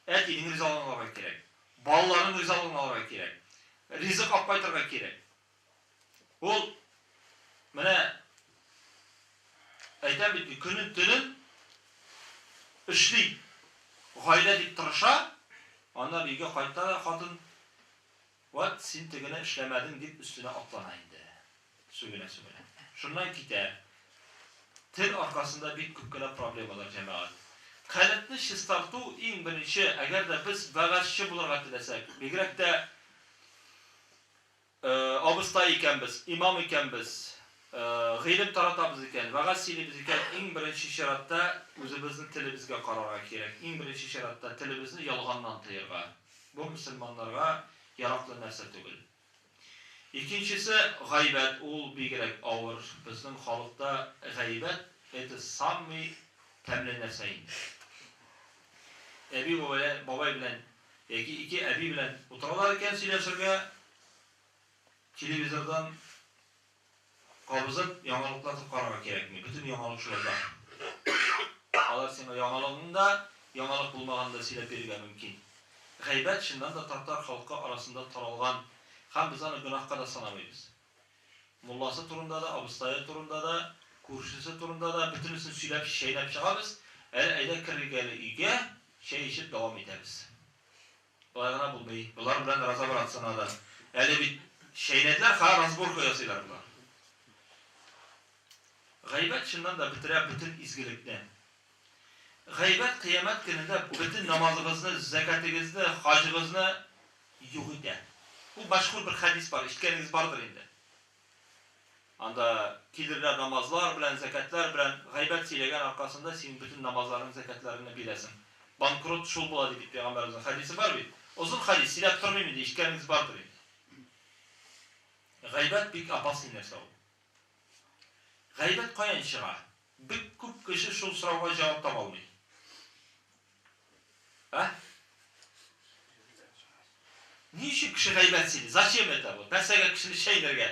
Әтинең ризалыгын алырга кирәк. Балаларның ризалыгын алырга кирәк. Ризык алып кайтырга кирәк. Ул менә әйтәм бит, көнен төнен эшли, гаилә дип тырыша, аннан өйгә кайта да хатын Вәт, син тегене эшләмәдең, дип өстенә атлана инде. Сүгенә-сүгенә. Шуннан китә. Тел аркасында бик күп кенә проблемалар, җәмәгать. Калебне чистарту иң беренче, әгәр дә без вәгазьче булырга теләсәк, бигрәк тә абыстай икәнбез, имам икәнбез, гыйлем таратабыз икән, вәгазь сөйлибез икән, иң беренче чиратта үзебезнең телебезгә карарга кирәк. Иң беренче чиратта телебезне ялганнан тыерга. Бу мөселманнарга яраклы нәрсә түгел. Икенчесе, гайбәт, ул бигрәк авыр. Безнең халыкта гайбәт, это самый тәмле нәрсә инде. Әби бабай белән яки ике әби белән утыралар икән сөйләшергә, телевизордан Кабызып, яңалыклатып карарга кирәкми. Бөтен яңалык шуларда. Алар сиңа яңалыгың да, яңалык булмаганын да сөйләп бирергә мөмкин. Гайбәт чыннан да татар халкы арасында таралган һәм без аны гөнаһка да санамыйбыз. Мулласы турында да, абыстае турында да, күршесе турында да, бөтенесен сөйләп, чәйнәп чыгабыз. Әле әйдә керик әле өйгә, чәй эчеп дәвам итәбез. Болай гына булмый. Болар белән разобраться надо. Әле бит чәйнәделәр, хәзер разборка ясыйлар болар. Гайбәт чыннан да бетерә бөтен изгелекне. Гайбәт кыямәт көнендә бөтен намазыгызны, зәкәтегезне, хаҗыгызны юк итә. Ул мәшһүр бер хәдис бар, ишеткәнегез бардыр инде. Анда килерләр намазлар белән, зәкәтләр белән, гайбәт сөйләгән аркасында син бөтен намазларың, зәкәтләреңне бирәсең. Банкрот шул була ди бит пәйгамбәребезнең хәдисе бар бит. Озын хәдис, сөйләп тормыйм инде, ишеткәнегез бардыр инде. Гайбәт бик опасный нәрсә ул. Гайбәт каян чыга? Бик күп кеше шул сорауга җавап таба алмый. Ә? Ни өчен кеше гайбәт сөйли? Зачем это вот? Нәрсәгә кешене чәйнәргә?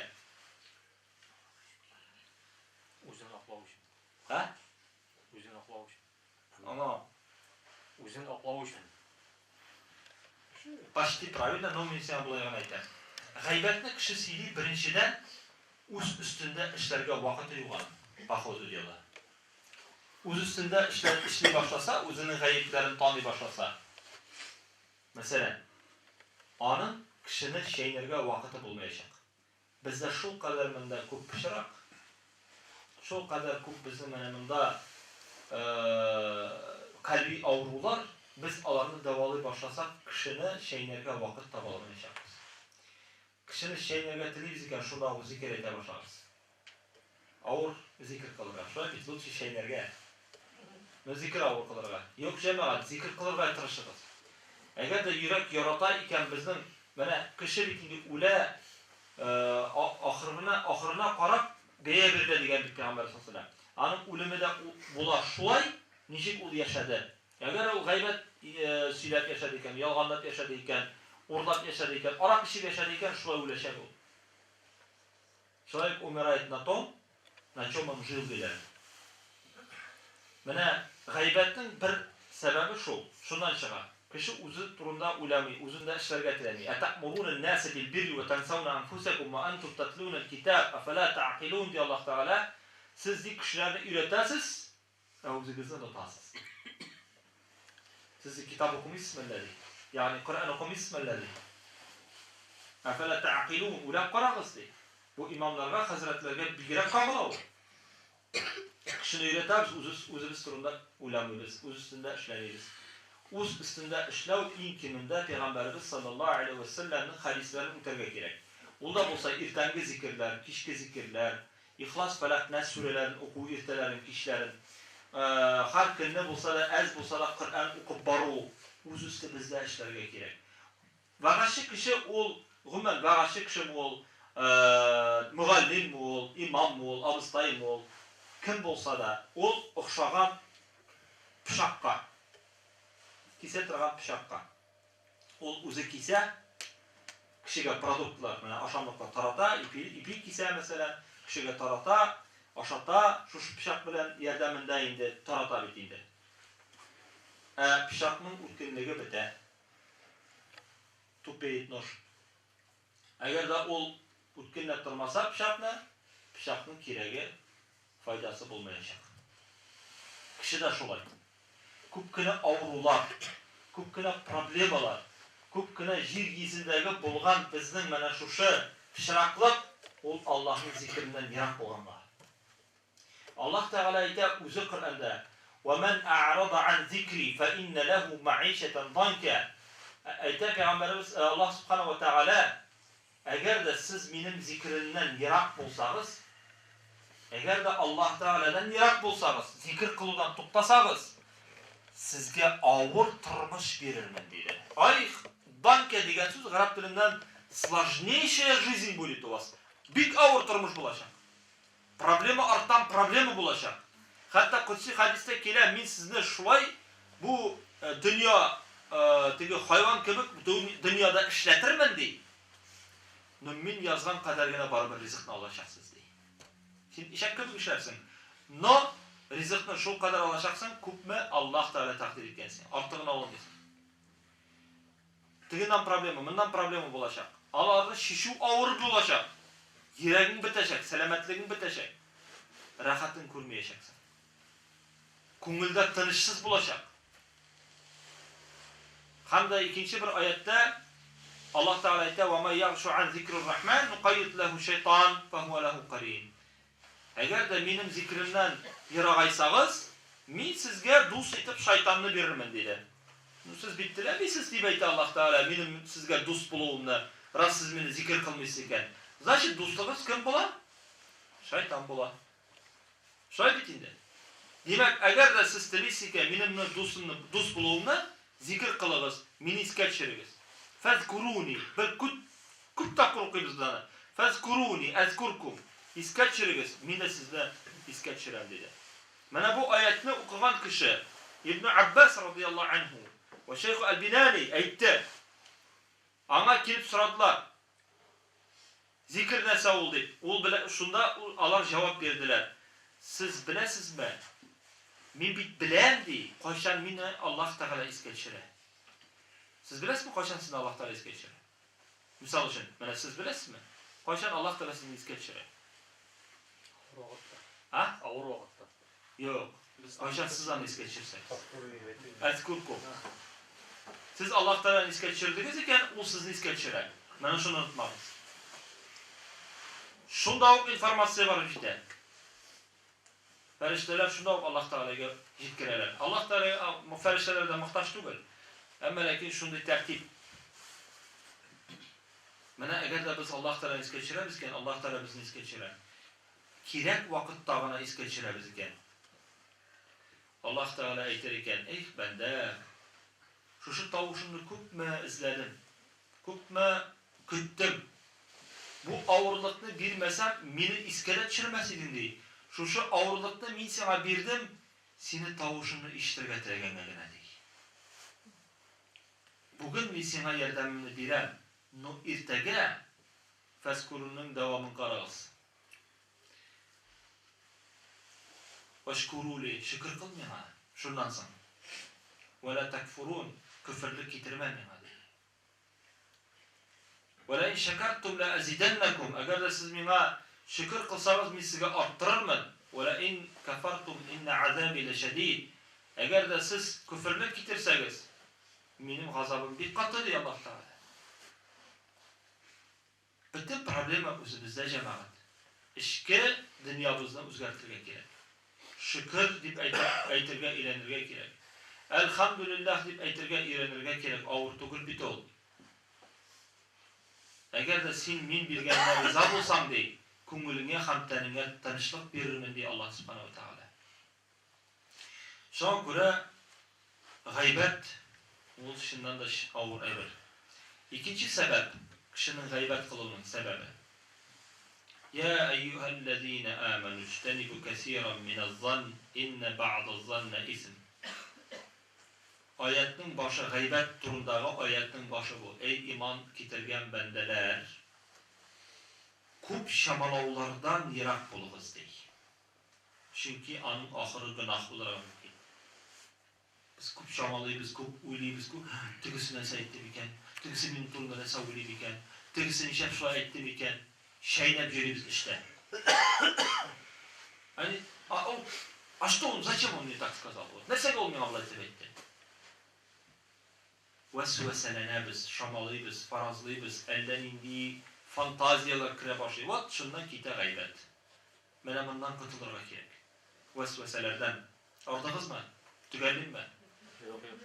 Үзен аклау өчен. Ә? Үзен аклау өчен. Аңа. Үзен аклау өчен. Почти правильно, но мин сиңа болай гына әйтәм. Гайбәтне кеше сөйли беренчедән үз өстендә эшләргә вакыты юк аның, по ходу дела. Үз өстендә эшләр эшли башласа, үзенең гаепләрен таный башласа, мәсәлән, аның кешене чәйнәргә вакыты булмаячак. Бездә шулкадәр монда күп пычрак, шулкадәр күп безнең менә монда кальби авырулар, без аларны дәвалый башласак, кешене чәйнәргә вакыт таба алмаячакбыз. Кешене чәйнәргә телибез икән, шунда ук зикер әйтә башлагыз. Авыр зикер кылырга. Шулай бит, лучше чәйнәргә. Но зикер авыр кылырга. Юк, җәмәгать, зикер кылырга тырышыгыз. Әгәр дә йөрәк ярата икән безнең, менә кеше бит инде үлә, ахырына, ахырына карап бәя бирелә дигән бит Пәйгамбәр саллаллаһу алейһи ва сәлләм. Аның үлеме дә була шулай, ничек ул яшәде. Әгәр ул гайбәт сөйләп яшәде икән, ялганлап яшәде икән, урлап яшәде икән, арак эчеп яшәде икән, шулай үләчәк ул. Человек умирает на том, на чем он жил, диләр. Менә гайбәтнең бер сәбәбе шул, шуннан чыга. Кеше үзе турында уйламый, үзендә эшләргә теләми. Әтәъмуруна н-наса бил-бирри ва тансауна анфусакум ва антум татлуна л-китаб, афәлә тәгъкилун, ди Аллаһ Тәгалә. Сез, ди, кешеләрне өйрәтәсез, ә үзегезне онытасыз. Сез, ди, китап укымыйсызмы әллә, ди. Ягъни Коръән укымыйсызмы әллә, ди. Әфәлә тәгъкилун, уйлап карагыз, ди. Бу имамнарга, хәзрәтләргә бигрәк кагыла ул. Кешене өйрәтәбез, үз үзебез турында уйламыйбыз, үз өстендә эшләмибез. Үз өстендә эшләү иң кимендә пәйгамбәребез саллаллаһу алейһи вә сәлләмнең хәдисләрен үтәргә кирәк. Ул да булса иртәнге зикерләр, кичке зикерләр, Ихлас, Фәләкъ, Нәс сүрәләрен уку иртәләрен, кичләрен. Һәр көнне булса да, әз булса да Коръән укып бару, үз өстебездә эшләргә кирәк. Вәгазьче кеше ул, гомумән, вәгазьче кешеме ул, мөгаллимме ул, имаммы ул, абыстаймы ул, кем булса да, ул охшаган пычакка, кисә торган пычакка. Ул үзе кисә, кешегә продуктлар, менә ашамлыклар тарата, ипи, ипи кисә, мәсәлән, кешегә тарата, ашата, шушы пычак белән ярдәмендә инде тарата бит инде. Ә пычакның үткенлеге бетә. Тупеет нож. Әгәр дә ул үткенләп тормаса пычакны, пычакның кирәге, файдасы булмаячак. Кеше дә шулай. Күп кенә авырулар, күп кенә проблемалар, күп кенә җир йөзендәге булган безнең менә шушы пычраклык, ул Аллаһның зикереннән ерак булганга. Аллаһ Тәгалә әйтә үзе Коръәндә, Вә мән әгърада ан зикри фә иннә ләһү мәгыйшәтән данкә. Әйтә пәйгамбәребез, Аллаһ Сүбхәнәһү вә Тәгалә, Әгәр дә сез минем зикеремнән ерак булсагыз, әгәр дә Аллаһ Тәгаләдән ерак булсагыз, зикер кылудан туктасагыз, сезгә авыр тормыш бирермен, диде. Ай, данкә дигән сүз гарәп теленнән сложнейшая жизнь будет у вас. Бик авыр тормыш булачак. Проблема арттан проблема булачак. Хәтта Кодси хәдистә килә, мин сезне шулай бу дөнья теге хайван кебек дөньяда эшләтермен, ди. Но мин язган кадәр генә барыбер ризыкны алачаксыз, ди. Син ишәк кебек эшләрсең, но ризыкны шул кадәр алачаксың, күпме Аллаһ Тәгалә тәкъдир иткән сиңа. Артыгын ала алмыйсың. Тегеннән проблема, моннан проблема булачак. Аларны чишү авыр булачак. Йөрәгең бетәчәк, сәламәтлегең бетәчәк. Рәхәтен күрмәячәксең. Күңелдә тынычсыз булачак. Һәм дә икенче бер аятта Аллаһ Тәгалә әйтә: "Ва ма ягшу ан зикрир рахман нукаййид ләһу шайтан фахуа ләһу карин". Әгәр дә минем зикремнән ерагайсагыз, Мин сезгә дус итеп шайтанны бирермен, диде. Ну, сез бит теләмисез, дип әйтә Аллаһ Тәгалә, минем сезгә дус булуымны, раз сез мине зикер кылмыйсыз икән. Значит, дуслыгыз кем була? Шайтан була. Шулай бит инде. Димәк, әгәр дә сез телисез икән, минемне дусымны, дус булуымны, зикер кылыгыз, мине искә төшерегез. Фәзкуруни, бер күт, күп тапкыр укыйбыз без аны. Фәзкуруни, әзкуркум. Искә төшерегез, мин дә сезне искә төшерәм, диде. Менә бу аятьне укыган кеше, Ибне Аббас радыяллаһу анһу вә шәйх әл-Бинани әйтте. Аңа килеп сорадылар, Зикер нәрсә ул дип. Ул белә, шунда алар җавап бирделәр, Сез беләсезме, мин бит беләм, ди, кайчан мине Аллаһ Тәгалә искә төшерә. Сез беләсезме, кайчан сезне Аллаһ Тәгалә искә төшерә? Мисал өчен, менә сез беләсезме, кайчан Аллаһ Тәгалә сезне искә төшерә? Авыр вакытта. А? Авыр вакытта. Юк. Кайчан сез аны искә төшерсәгез. Әзкуркум. Сез Аллаһ Тәгаләне искә төшердегез икән, ул сезне искә төшерә. Менә шуны онытмагыз. Шунда ук информация барып җитә. Фәрештәләр шунда ук Аллаһ Тәгаләгә җиткерәләр. Аллаһ Тәгалә фәрештәләргә мохтаҗ түгел. Әмма ләкин шундый тәртип. Менә әгәр дә без Аллаһ Тәгаләне искә төшерәбез икән, Аллаһ Тәгалә безне искә төшерә. Кирәк вакытта гына искә төшерәбез икән. Аллаһ Тәгалә әйтер икән, Эх, бәндә, шушы тавышыңны күпме эзләдем, күпме көттем. Бу авырлыкны бирмәсәм, мине искә дә төшермәс идең, ди. Шушы авырлыкны мин сиңа бирдем, сине тавышыңны ишетергә теләгәнгә генә, ди. Бүген мин сиңа ярдәмемне бирәм, но иртәгә Фәзкурунның дәвамын карагыз. Вашкурули, шөкер кыл миңа. Шуннан соң. Вә лә тәкфурун, көферлек китермә миңа, ди. Вә лә ин шәкәртум лә әзидәннәкум, әгәр дә сез миңа шөкер кылсагыз, мин сезгә арттырырмын. Вә лә ин кәфәртум иннә азаби ләшәдид, әгәр дә сез көферлек китерсәгез, минем газабым бик каты, ди Аллаһ Тәгалә. Бөтен проблема үзебездә, җәмәгать. Эчке дөньябызны үзгәртергә кирәк. Шөкер дип әйтә, әйтергә өйрәнергә кирәк. Әлхәмдүлилләһ дип әйтергә өйрәнергә кирәк, авыр түгел бит ул. Әгәр дә син мин биргәненә риза булсаң, ди, күңелеңә һәм тәнеңә тынычлык бирермен, ди Аллаһ Сүбхәнәһү вә Тәгалә. Шуңа күрә гайбәт ул чыннан да авыр әйбер. Икенче сәбәп, кешенең гайбәт кылуның сәбәбе. Йә әйюһәлләзинә амәнү иҗтәнибү кәсиран минәз-занн, иннә бәгъдәз-занна исм. Аятьнең башы, гайбәт турындагы аятьнең башы бу. Әй иман китергән бәндәләр, күп чамалаулардан ерак булыгыз, ди. Чөнки аның ахыры гөнаһ булырга мөмкин. Без күп чамалыйбыз, күп уйлыйбыз, күп, тегесе нәрсә әйтте микән, тегесе минем турында нәрсә уйлый микән, тегесе нишләп шулай әйтте микән, чәйнәп йөрибез эчтә. Они, а он, а что он, зачем он мне так сказал? Вот, нәрсәгә ул миңа болай дип әйтте? Вәсвәсәләнәбез, чамалыйбыз, фаразлыйбыз, әллә нинди фантазияләр керә башлый. Вот шуннан китә гайбәт. Менә моннан котылырга кирәк. Вәсвәсәләрдән. Ардыгызмы? Төгәллимме? Юк, юк.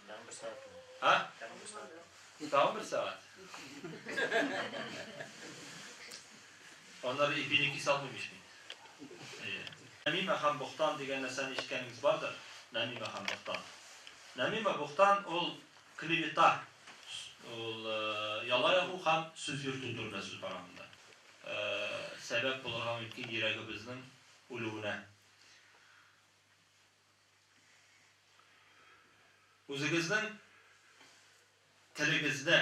Тагын бер сәгать. А? Тагын бер сәгать. Тагын бер сәгать. Аннары ипине кисә алмыйм ич мин. Әйе. Нәмимә һәм бохтан дигән нәрсәне ишеткәнегез бардыр? Нәмимә һәм бохтан. Нәмимә, бохтан ул клевета, ул яла ягу һәм сүз йөртү турында сүз бара монда. Сәбәп булырга мөмкин йөрәгебезнең үлүенә. Үзегезнең телегезне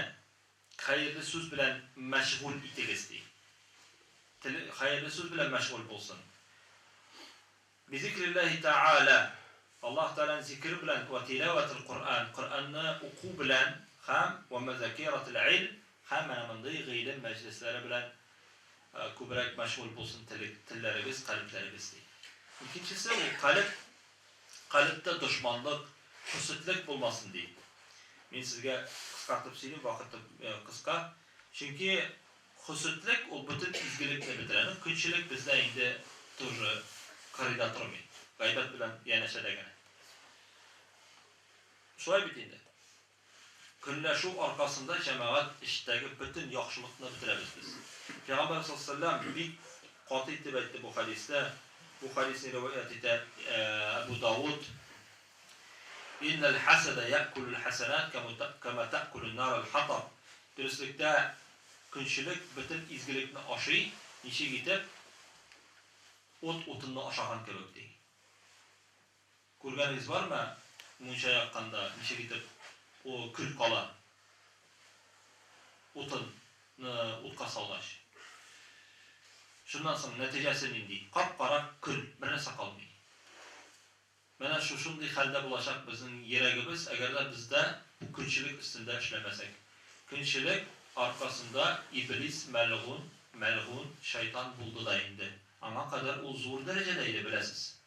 хәерле сүз белән мәшгуль итегез, ди. Теле хәерле сүз белән мәшгуль булсын. Бизикрилләһи тәгалә, Аллаһ Тәгаләнең зикере белән, вә тиләвәтел Коръән, Коръәнне уку белән һәм вә мөзәкирәтел гыйлм, һәм менә мондый гыйлем мәҗлесләре белән күбрәк мәшгуль булсын телләрегез, калебләрегез, ди. Икенчесе, ул калеб, калебтә дошманлык, хөсетлек булмасын, ди. Мин сезгә кыскартып сөйлим, вакытым кыска. Чөнки Хөсетлек ул бөтен изгелекне бетерә. Ну, көнчелек бездә инде тоже кырыйда тормый. Гайбәт белән янәшәдә генә. Шулай бит инде. Көнләшү аркасында җәмәгать эчтәге бөтен яхшылыкны бетерәбез без. Пәйгамбәр саллаллаһу алейһи ва бик каты итеп әйтте бу хәдистә. Бу хәдисне риваять итә Әбу Давуд. Иннал хасада яъкулул хасанат кама таъкулун нарал хатаб. Дөреслектә көнчелек бөтен изгелекне ашый, ничек итеп ут утынны ашаган кебек ди. Күргәнегез бармы, мунча якканда ничек итеп ул көл кала? Утынны утка салгач. Шуннан соң нәтиҗәсе нинди? Кап-кара көл, бернәрсә калмый. Менә шушындый хәлдә булачак безнең йөрәгебез, әгәр дә бездә бу көнчелек өстендә эшләмәсәк. Көнчелек аркасында иблис мәлгун, мәлгун, шайтан булды да инде. Аңа кадәр ул зур дәрәҗәдә иде, беләсез.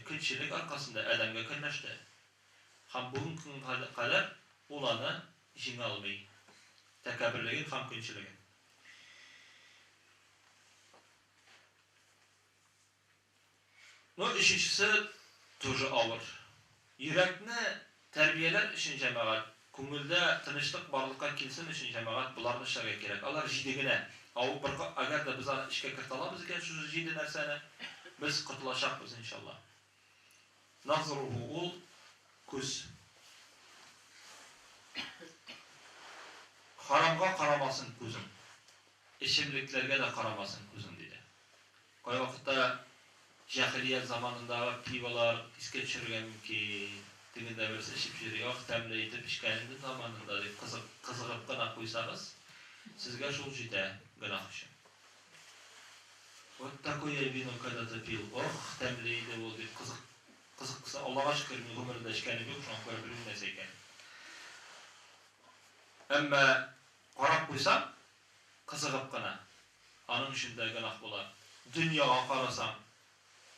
Көнчелек аркасында Адәмгә көнләште. Һәм бүгенге көнгә кадәр ул аны җиңә алмый. Тәкәбберлеген һәм көнчелеген. Ну, өченчесе тоже авыр. Йөрәкне тәрбияләр өчен, җәмәгать, күңелдә тынычлык барлыкка килсен өчен, җәмәгать, боларны эшләргә кирәк. Алар җиде генә. Ау, бер, әгәр дә без аны эшкә кертә алабыз икән, шушы җиде нәрсәне, без котылачакбыз, иншалла. Назруху ул күз. Харамга карамасын күзең. Эчемлекләргә дә карамасын күзең, диде. Кайвакытта җәһилият заманындагы пиволар искә төшерергә мөмкин. Тегендә берсе эчеп йөри, ах, тәмле итеп эчкән инде заманында, дип кызык, кызыгып кына куйсагыз, сезгә шул җитә гөнаһ өчен. Вот такое я вино когда-то пил, ох, тәмле иде ул, дип кызык, кызыкса, Аллага шөкер, мин гомеремдә эчкәнем юк, шуңа күрә белмим нәрсә икәнен. Әмма карап куйсаң, кызыгып кына, аның өчен дә гөнаһ була. Дөньяга карасаң,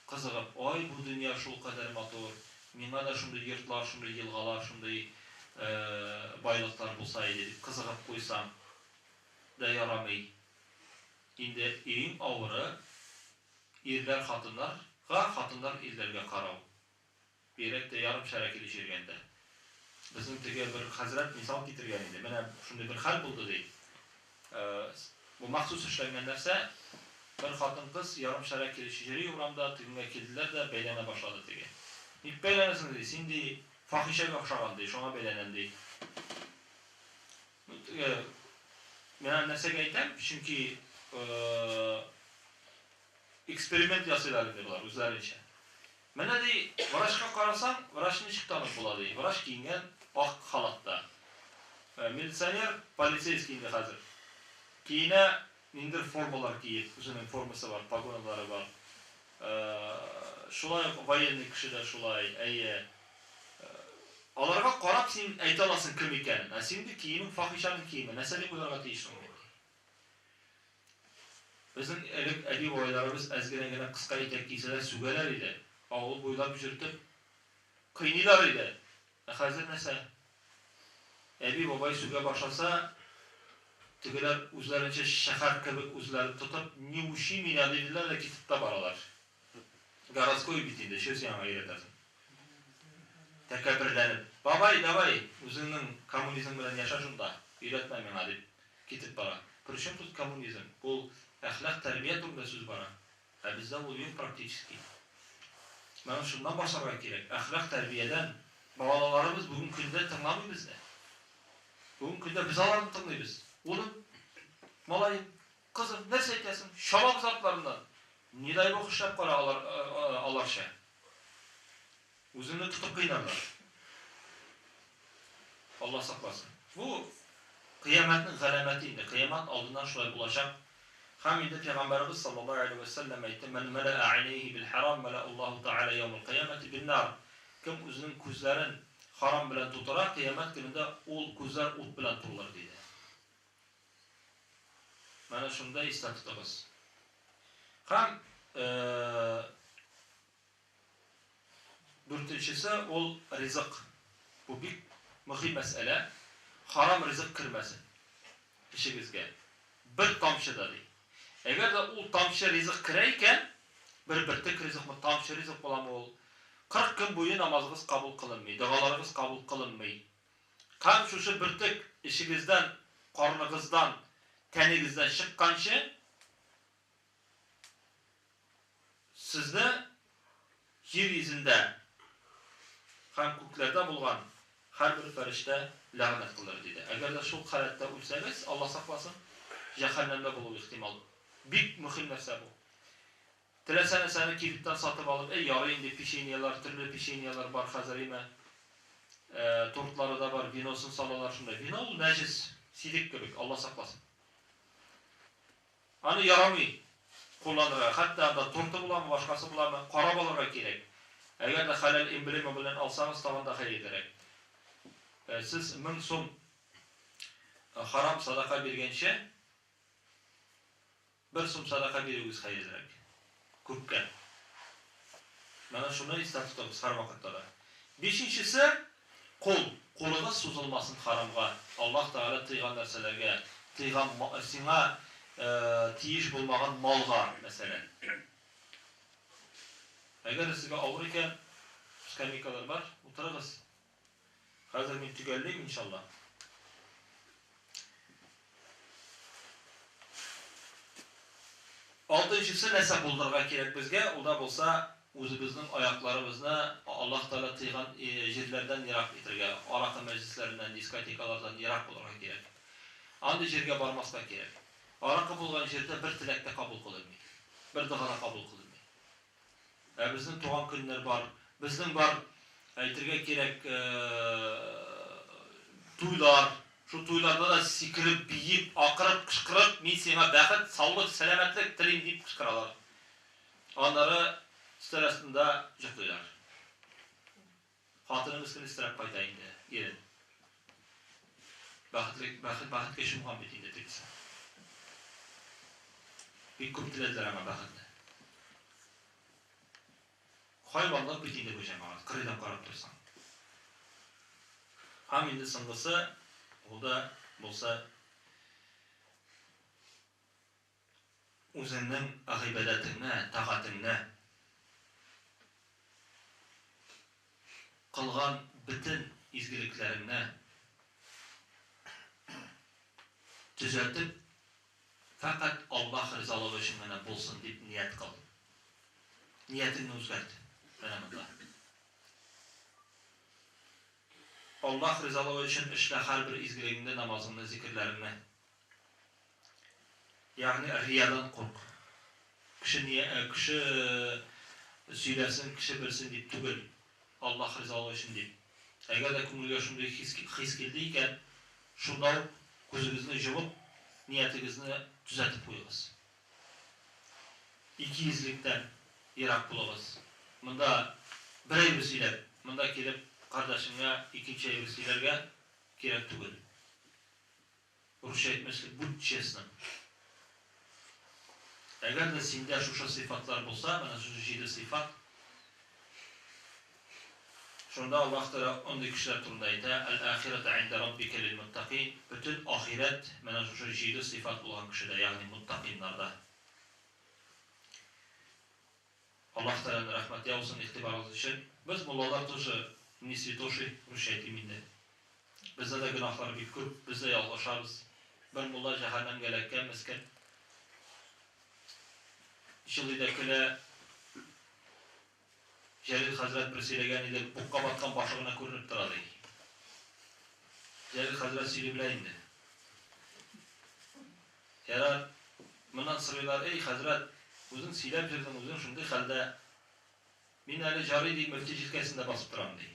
кызыгып, ай, бу дөнья шулкадәр матур, миңа да шундый йортлар, шундый елгалар, шундый байлыклар булса иде, дип кызыгып куйсаң да ярамый. Инде иң авыры, ирләр хатыннарга, хатыннар ирләргә карау. Бигрәк тә ярым шәрә килеш йөргәндә. Безнең теге бер хәзрәт мисал китергән иде. Менә шундый бер хәл булды, ди. Бу махсус эшләнгән нәрсә. Бер хатын-кыз ярым шәрә килеш йөри урамда, тегеңә килделәр дә бәйләнә башлады теге. Ник бәйләнәсең, ди, син, ди, фахишәгә охшаган, ди, шуңа бәйләнәм, ди. Ну, теге, мин аны нәрсәгә әйтәм, чөнки эксперимент ясыйлар инде болар үзләренчә. Менә, ди, врачка карасаң, врачны ничек танып була, ди. Врач киенгән ак халатта. Милиционер, полицейский инде хәзер. Киенә ниндидер формалар киеп, үзенең формасы бар, погоналары бар. Шулай ук военный кеше дә шулай, әйе. Аларга карап син әйтә аласың кем икәнен. Ә син инде киемең фахишәнең киеме. Нәрсә дип уйларга тиеш соң мин? Безнең элек әби-бабайларыбыз әз генә генә кыска итәк кисәләр, сүгәләр иде. Авыл буйлап йөртеп кыйныйлар иде. Ә хәзер нәрсә? Әби-бабай сүгә башласа, тегеләр үзләренчә шәһәр кебек үзләрен тотып, не учи меня диделәр дә китеп тә баралар. Городской бит инде, чё син аңа өйрәтәсең? Тәкәбберләнеп, бабай, давай, үзеңнең коммунизм белән яшә шунда, өйрәтмә миңа, дип китеп бара. Причем тут коммунизм? Ул әхлак, тәрбия турында сүз бара. Ә бездә ул юк практически. Менә шуннан башларга кирәк. Әхлак тәрбиядән. Балаларыбыз бүген көндә тыңламый безне. Бүген көндә без аларны тыңлыйбыз. Улым, малаем, кызым, нәрсә әйтәсең? Чабабыз артларыннан. Не дай бог эшләп кара алар, аларча. Үзеңне тотып кыйнарлар. Алла сакласын. Бу кыямәтнең галәмәте инде. Кыямәт алдыннан шулай булачак. Һәм инде Пәйгамбәребез саллаллаһу алейһи вә сәлләм әйтте, Мән мәләә гайнәйһи бил харам, мәләә Аллаһу Тәгалә яумел кыямәти бин нар. Кем үзенең күзләрен харам белән тутыра, кыямәт көнендә ул күзләр ут белән тулыр, диде. Менә шунда истә тотыгыз. Һәм дүртенчесе ул ризык. Бу бик мөһим мәсьәлә. Харам ризык кермәсен эчегезгә. Бер тамчы да ди. Әгәр дә ул тамчы ризык керә икән, бер бөртек ризыкмы, тамчы ризык буламы ул? 40 көн буе намазыгыз кабул кылынмый, догаларыгыз кабул кылынмый. Һәм шушы бөртек эчегездән, карныгыздан, тәнегездән чыкканчы, сезне җир йөзендә һәм күкләрдә булган һәрбер фәрештә ләгънәт кылыр, диде. Әгәр дә шул халәттә үлсәгез, Алла сакласын, җәһәннәмдә булу ихтимал. Бик мөһим нәрсә бу. Теләсә нәрсәне кибеттән сатып алып, әй, ярый инде, печеньелар, төрле печеньелар бар хәзер, име, тортлары да бар, виносын салалар шунда. Вино ул нәҗес, сидек кебек, Алла сакласын. Аны ярамый кулланырга, хәтта анда торты буламы, башкасы буламы, карап алырга кирәк. Әгәр дә хәләл эмблема белән алсагыз, тагын да хәерлерәк. Сез 1000 сум харам садака биргәнче, бер сум садака бирүегез хәерлерәк. Күпкә. Менә шуны истә тотыгыз һәрвакытта да. Бишенчесе, кул. Кулыгыз сузылмасын харамга, Аллаһ Тәгалә тыйган нәрсәләргә, тыйган, сиңа тиеш булмаган малга, мәсәлән. Әгәр дә сезгә авыр икән, скамейкалар бар, утырыгыз. Хәзер мин төгәллим, иншалла. Алтынчысы нәрсә булдырырга кирәк безгә, ул да булса үзебезнең аякларыбызны Аллаһ Тәгалә тыйган җирләрдән ерак итергә, аракы мәҗлесләреннән, дискотекалардан ерак булырга кирәк. Андый җиргә бармаска кирәк. Аракы булган җирдә бер теләк тә кабул кылынмый. Бер дога да кабул кылынмый. Ә безнең туган көннәр бар. Безнең бар, әйтергә кирәк, туйлар. Шул туйларда да сикереп, биеп, акырып, кычкырып, мин сиңа бәхет, саулык, сәламәтлек телим дип кычкыралар. Аннары өстәл астында йоклыйлар. Хатыны мескен өстерәп кайта инде, ирен. Бәхетле, бәхет, бәхеткә чумган бит инде тегесе. Бик күп теләделәр аңа бәхетне. Хайванлык бит инде бу җәмәгать, кырыйдан карап торсаң. Һәм инде соңгысы, ул да булса Үзеңнең гыйбадәтеңне, тагатеңне, кылган бөтен изгелекләреңне төзәтеп, фәкать Аллаһ ризалыгы өчен генә булсын дип ният кыл. Ниятеңне үзгәрт. Менә монда. Аллаһ ризалыгы өчен эшлә һәрбер изгелегеңне, намазыңны, зикерләреңне. Ягъни риядан курк. Кеше ни кеше сөйләсен, кеше белсен дип түгел, Аллаһ ризалыгы өчен дип. Әгәр дә күңелгә шундый хис хис килде икән, шунда ук күзегезне җомып, ниятегезне төзәтеп куегыз. Икейөзлектән ерак булыгыз. Монда бер әйбер сөйләп, монда килеп кардәшеңә икенче әйбер сөйләргә кирәк түгел. Русча әйтмешли, будь честным. Әгәр дә синдә шушы сыйфатлар булса, менә шушы җиде сыйфат, шунда Аллаһ Тәгалә андый кешеләр турында әйтә, Әл-ахирату инда раббика лил-муттакин, бөтен ахирәт менә шушы җиде сыйфат булган кешедә, ягъни муттакиннарда. Аллаһ Тәгаләнең рәхмәте яусын игътибарыгыз өчен. Без муллалар тоже не святоши, русча әйтим инде. Бездә дә гөнаһлар бик күп, без дә ялгышабыз. Бер мулла җәһәннәмгә эләккән, мескен. Җылый да көлә. Җәлил хәзрәт бер сөйләгән иде, букка баткан башы гына күренеп тора, ди. Җәлил хәзрәт сөйли белә инде. Ярар, моннан сорыйлар, Эй, хәзрәт, үзең сөйләп йөрдең, үзең шундый хәлдә. Мин әле җарый, ди, мөфти җилкәсендә басып торам, ди.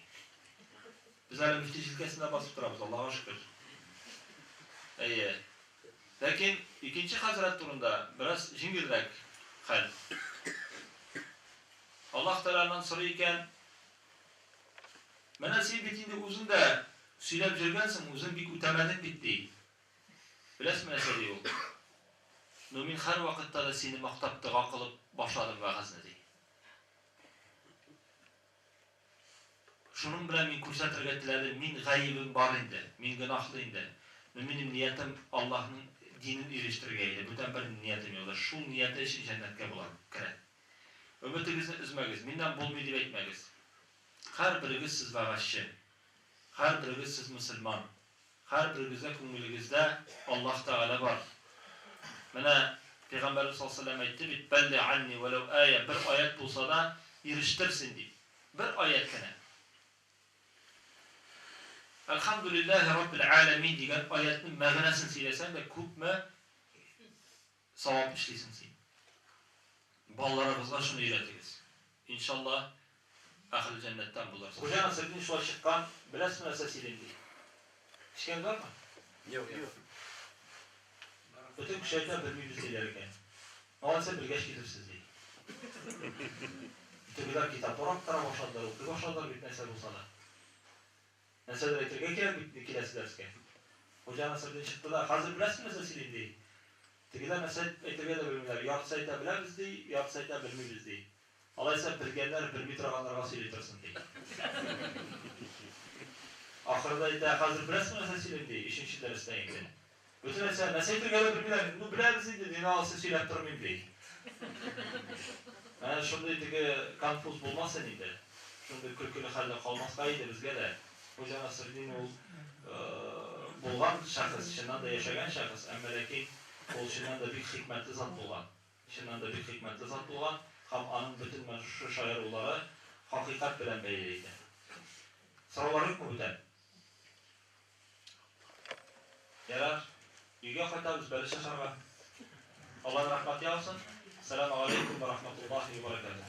Без әле мөфти җилкәсендә басып торабыз, Аллага шөкер. Әйе. Ләкин икенче хәзрәт турында бераз җиңелрәк хәл. Аллаһ Тәгалә аннан сорый икән, Менә син бит инде үзең дә сөйләп йөргәнсең, үзең бик үтәмәдең бит, ди. Беләсезме нәрсә ди ул? Ну мин һәрвакытта да сине мактап дога кылып башладым вәгазьне, ди. Шуның белән мин күрсәтергә теләдем, мин гаебем бар инде, мин гөнаһлы инде. Но минем ниятем Аллаһның динен ирештерергә иде, бүтән бер ниятем юк иде. Шул нияте өчен җәннәткә була, керә. Өметегезне өзмәгез, миннән булмый дип әйтмәгез. Һәрберегез сез вәгазьче. Һәрберегез сез мөселман. Һәрберегездә күңелегездә Аллаһ Тәгалә бар. Менә Пәйгамбәребез саллаллаһу алейһи ва сәлләм әйтте бит, Бәллигъ анни вәләү ая, бер аять булса да ирештер син дип. Бер аять кенә. Әлхәмдүлилләһи раббил галәмин дигән аятьнең мәгънәсен сөйләсәң дә күпме савап эшлисең син. Балаларыгызга шуны өйрәтегез. Иншалла, әхел җәннәттән булырсыз. Хуҗа Насретдин шулай чыккан, беләсезме нәрсә сөйлим ди. Ишеткән бармы? Юк, юк. Бөтен кеше әйтә, белмибез диләр икән. Алайса белгәч килерсез ди. Тегеләр китаплар актара башладылар, укый башладылар бит нәрсә булса да. Нәрсәдер әйтергә кирәк бит киләсе дәрескә. Хуҗа Насретдин чыкты да, хәзер беләсезме нәрсә сөйлим ди. Тегеләр нәрсә әйтергә дә белмиләр. Яртысы әйтә беләбез ди, яртысы әйтә белмибез ди. Алайса белгәннәр белми торганнарга сөйли торсын ди. Ахырда әйтә, хәзер беләсезме нәрсә сөйлим ди, өченче дәрестә инде. Бөтен нәрсә, нәрсә әйтергә дә белмиләр. Ну, беләбез инде, мин алайса сөйләп тормыйм, ди. Менә шундый теге конфуз булмасын инде. Шундый көлкеле хәлдә калмаска иде безгә дә. Хуҗа Насретдин ул булган шәхес, чыннан да яшәгән шәхес, әмма ләкин ул чыннан да бик хикмәтле зат булган. Чыннан да бик хикмәтле зат булган һәм аның бөтен менә шушы шаярулары хакыйкать белән бәйле иде. Сораулар юкмы бүтән? Ярар, өйгә кайтабыз, бәлеш ашарга. Алланың рәхмәте яусын. Сәламу алейкум ва рахматуллахи ва баракатуһ.